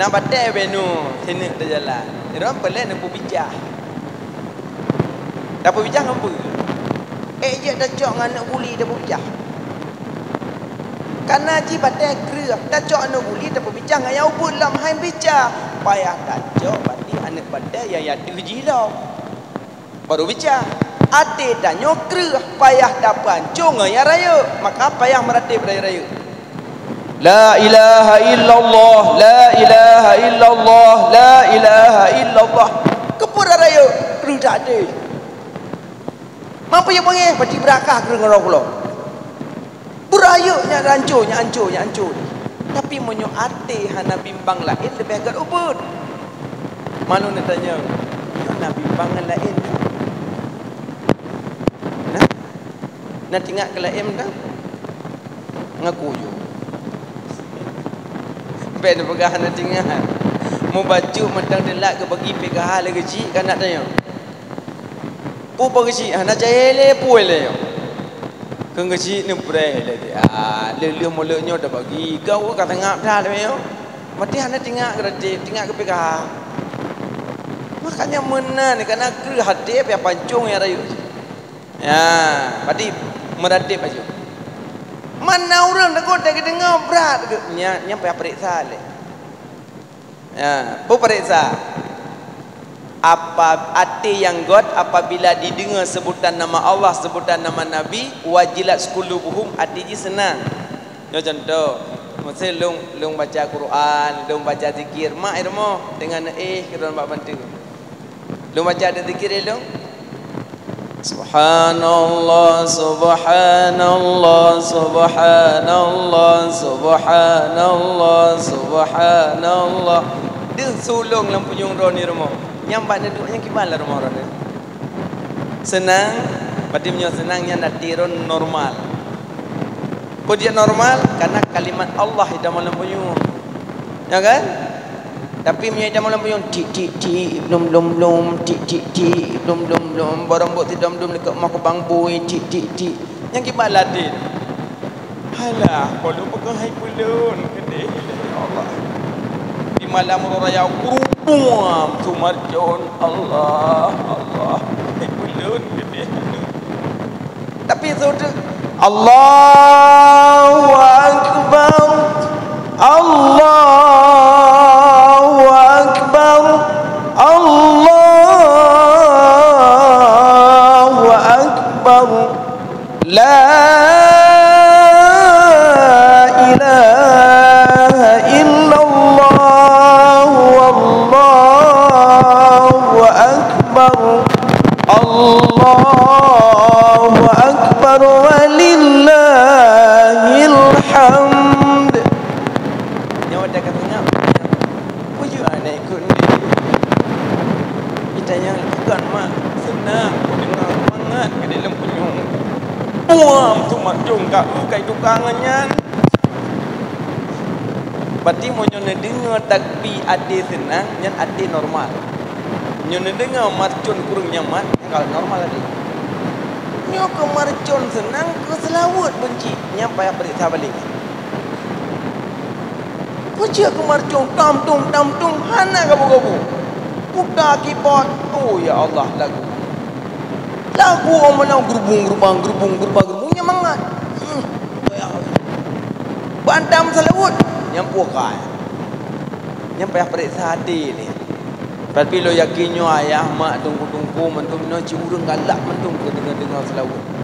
Na batée binoe sineuk teujalan. Droe peulée neupeubicah. Tapeubicah ngon peue? Ék jeuet tacok ngon aneuk guli tapeubicah. Kana jih batée kreueh, tacok aneuk guli tapeubicah ngon nyang ubit lom hai bicah. Payah tacok bati aneuk batée nyang ateueh jih lom. Baru bicah. Até tanyoe kreueh, payah tapeuancô ngon nyang rayeuk, maka payah meuratéb rayeuk-rayeuk. La ilaha illallah, la ilaha illallah, la ilaha illallah. Keupeue rayeuk kreueh that até? Mampu nyang beungéh, pasti beurakah kreueh ngon roh keuloe. Beurayeuk nyan ancô, nyan ancô, nyan ancô. Tapi meunyoe até hana bimbang laén, leubeh gét ubit. Manu neutanyong, nyoe na bimbang ngon laén? Nah, na tingak keu laén dah? Ngaku ju. Bèk neupeugah hana tingak. Mubacut mantong teulat geubagi P K H lé geuchik, ka na tanyong. Peue-peue geuchik, hana cahé lé, peue lé nyoe? Keu geuchik neupreh lé, ah, lheueh-lheueh mulod nyoe tabagi, gau ka tangab that lé nyoe. Maté hana tingak keu ratéb, tingak keu P K H. Makanya meunan, kana kreueh até payah pancong nyang rayeuk. Ya, padum meuratéb aju. Mana ureueng takot, tak geudeungoe brat, nyan, nyan payah peuriksa lé. Ya, peue peuriksa. Apa, até nyang gét apabila dideungoe seubutan nama Allah, seubutan nama Nabi, wajilat qulubuhum, até jih seunang. Nyoe contoh, meusé lôn, lôn baca Quran, lôn baca zikir, mak i rumoh deungon, eh, keudroe bak bantu. Lôn baca até zikir lôn. Subhanallah, subhanallah, subhanallah, subhanallah, subhanallah. Deuh su lôn lam punyueng droeneuh rumoh. Nyang bak neuduek nyan kiban lam rumoh droeneuh. Seunang, padum nyoe seunang nyan até droeneuh normal. Peue jeuet normal? Karena kalimat Allah itamong lam punyueng. Ya kan? Tapi meunyoe itamong lam punyueng, tik, tik, tik, blum, blum, blum, tik, tik, tik, blum, blum, blum, barang bukti dom, dom dekat mah kubang bui, tik, tik, tik. Nyang kiban ladin. Halah, kalau peugah hai peulon keudeh, ya Allah. Di malam raya, kurupung, sumarjon, Allah, Allah. Hai peulon keudeh. Tapi saudara, Allahu Akbar, Allahu Akbar, Allahu Akbar. La ilaha illallah, wallahu akbar. Allahu akbar walillahil hamd. Nyoe dah ka seungab. Peue jeuet aneuk ikot ni? Itanyong bukan mak seunang, ku deungoe mangat ka di lôn punyueng. Buam tu mak jong ka u kai tukang nyan. Berarti meunyoe neudeungoe takbir até seunang, nyan até normal. Nyoe neudeungoe marcon kureueng nyaman, nyan ka normal tadi. Nyoe keu marcon seunang, keu seulaweuet beunci, nyan payah peuriksa balek. Peue jeuet keu marcon tam tum, tam tum, hana gabu-gabu. Puta keyboard, oh ya Allah, lagu. Lagu meunan geurubung-geurubang, geurubung-geurubang, geurubung, nyan mangat. Hmm. Bantam seulaweuet, nyan pukai. Nyan payah peuriksa até nyan. Tapi lôn yakin nyoe ayah, mak, teungku-teungku, mantong nyoe cit ureueng galak mantong keu deungoe-deungoe seulaweuet.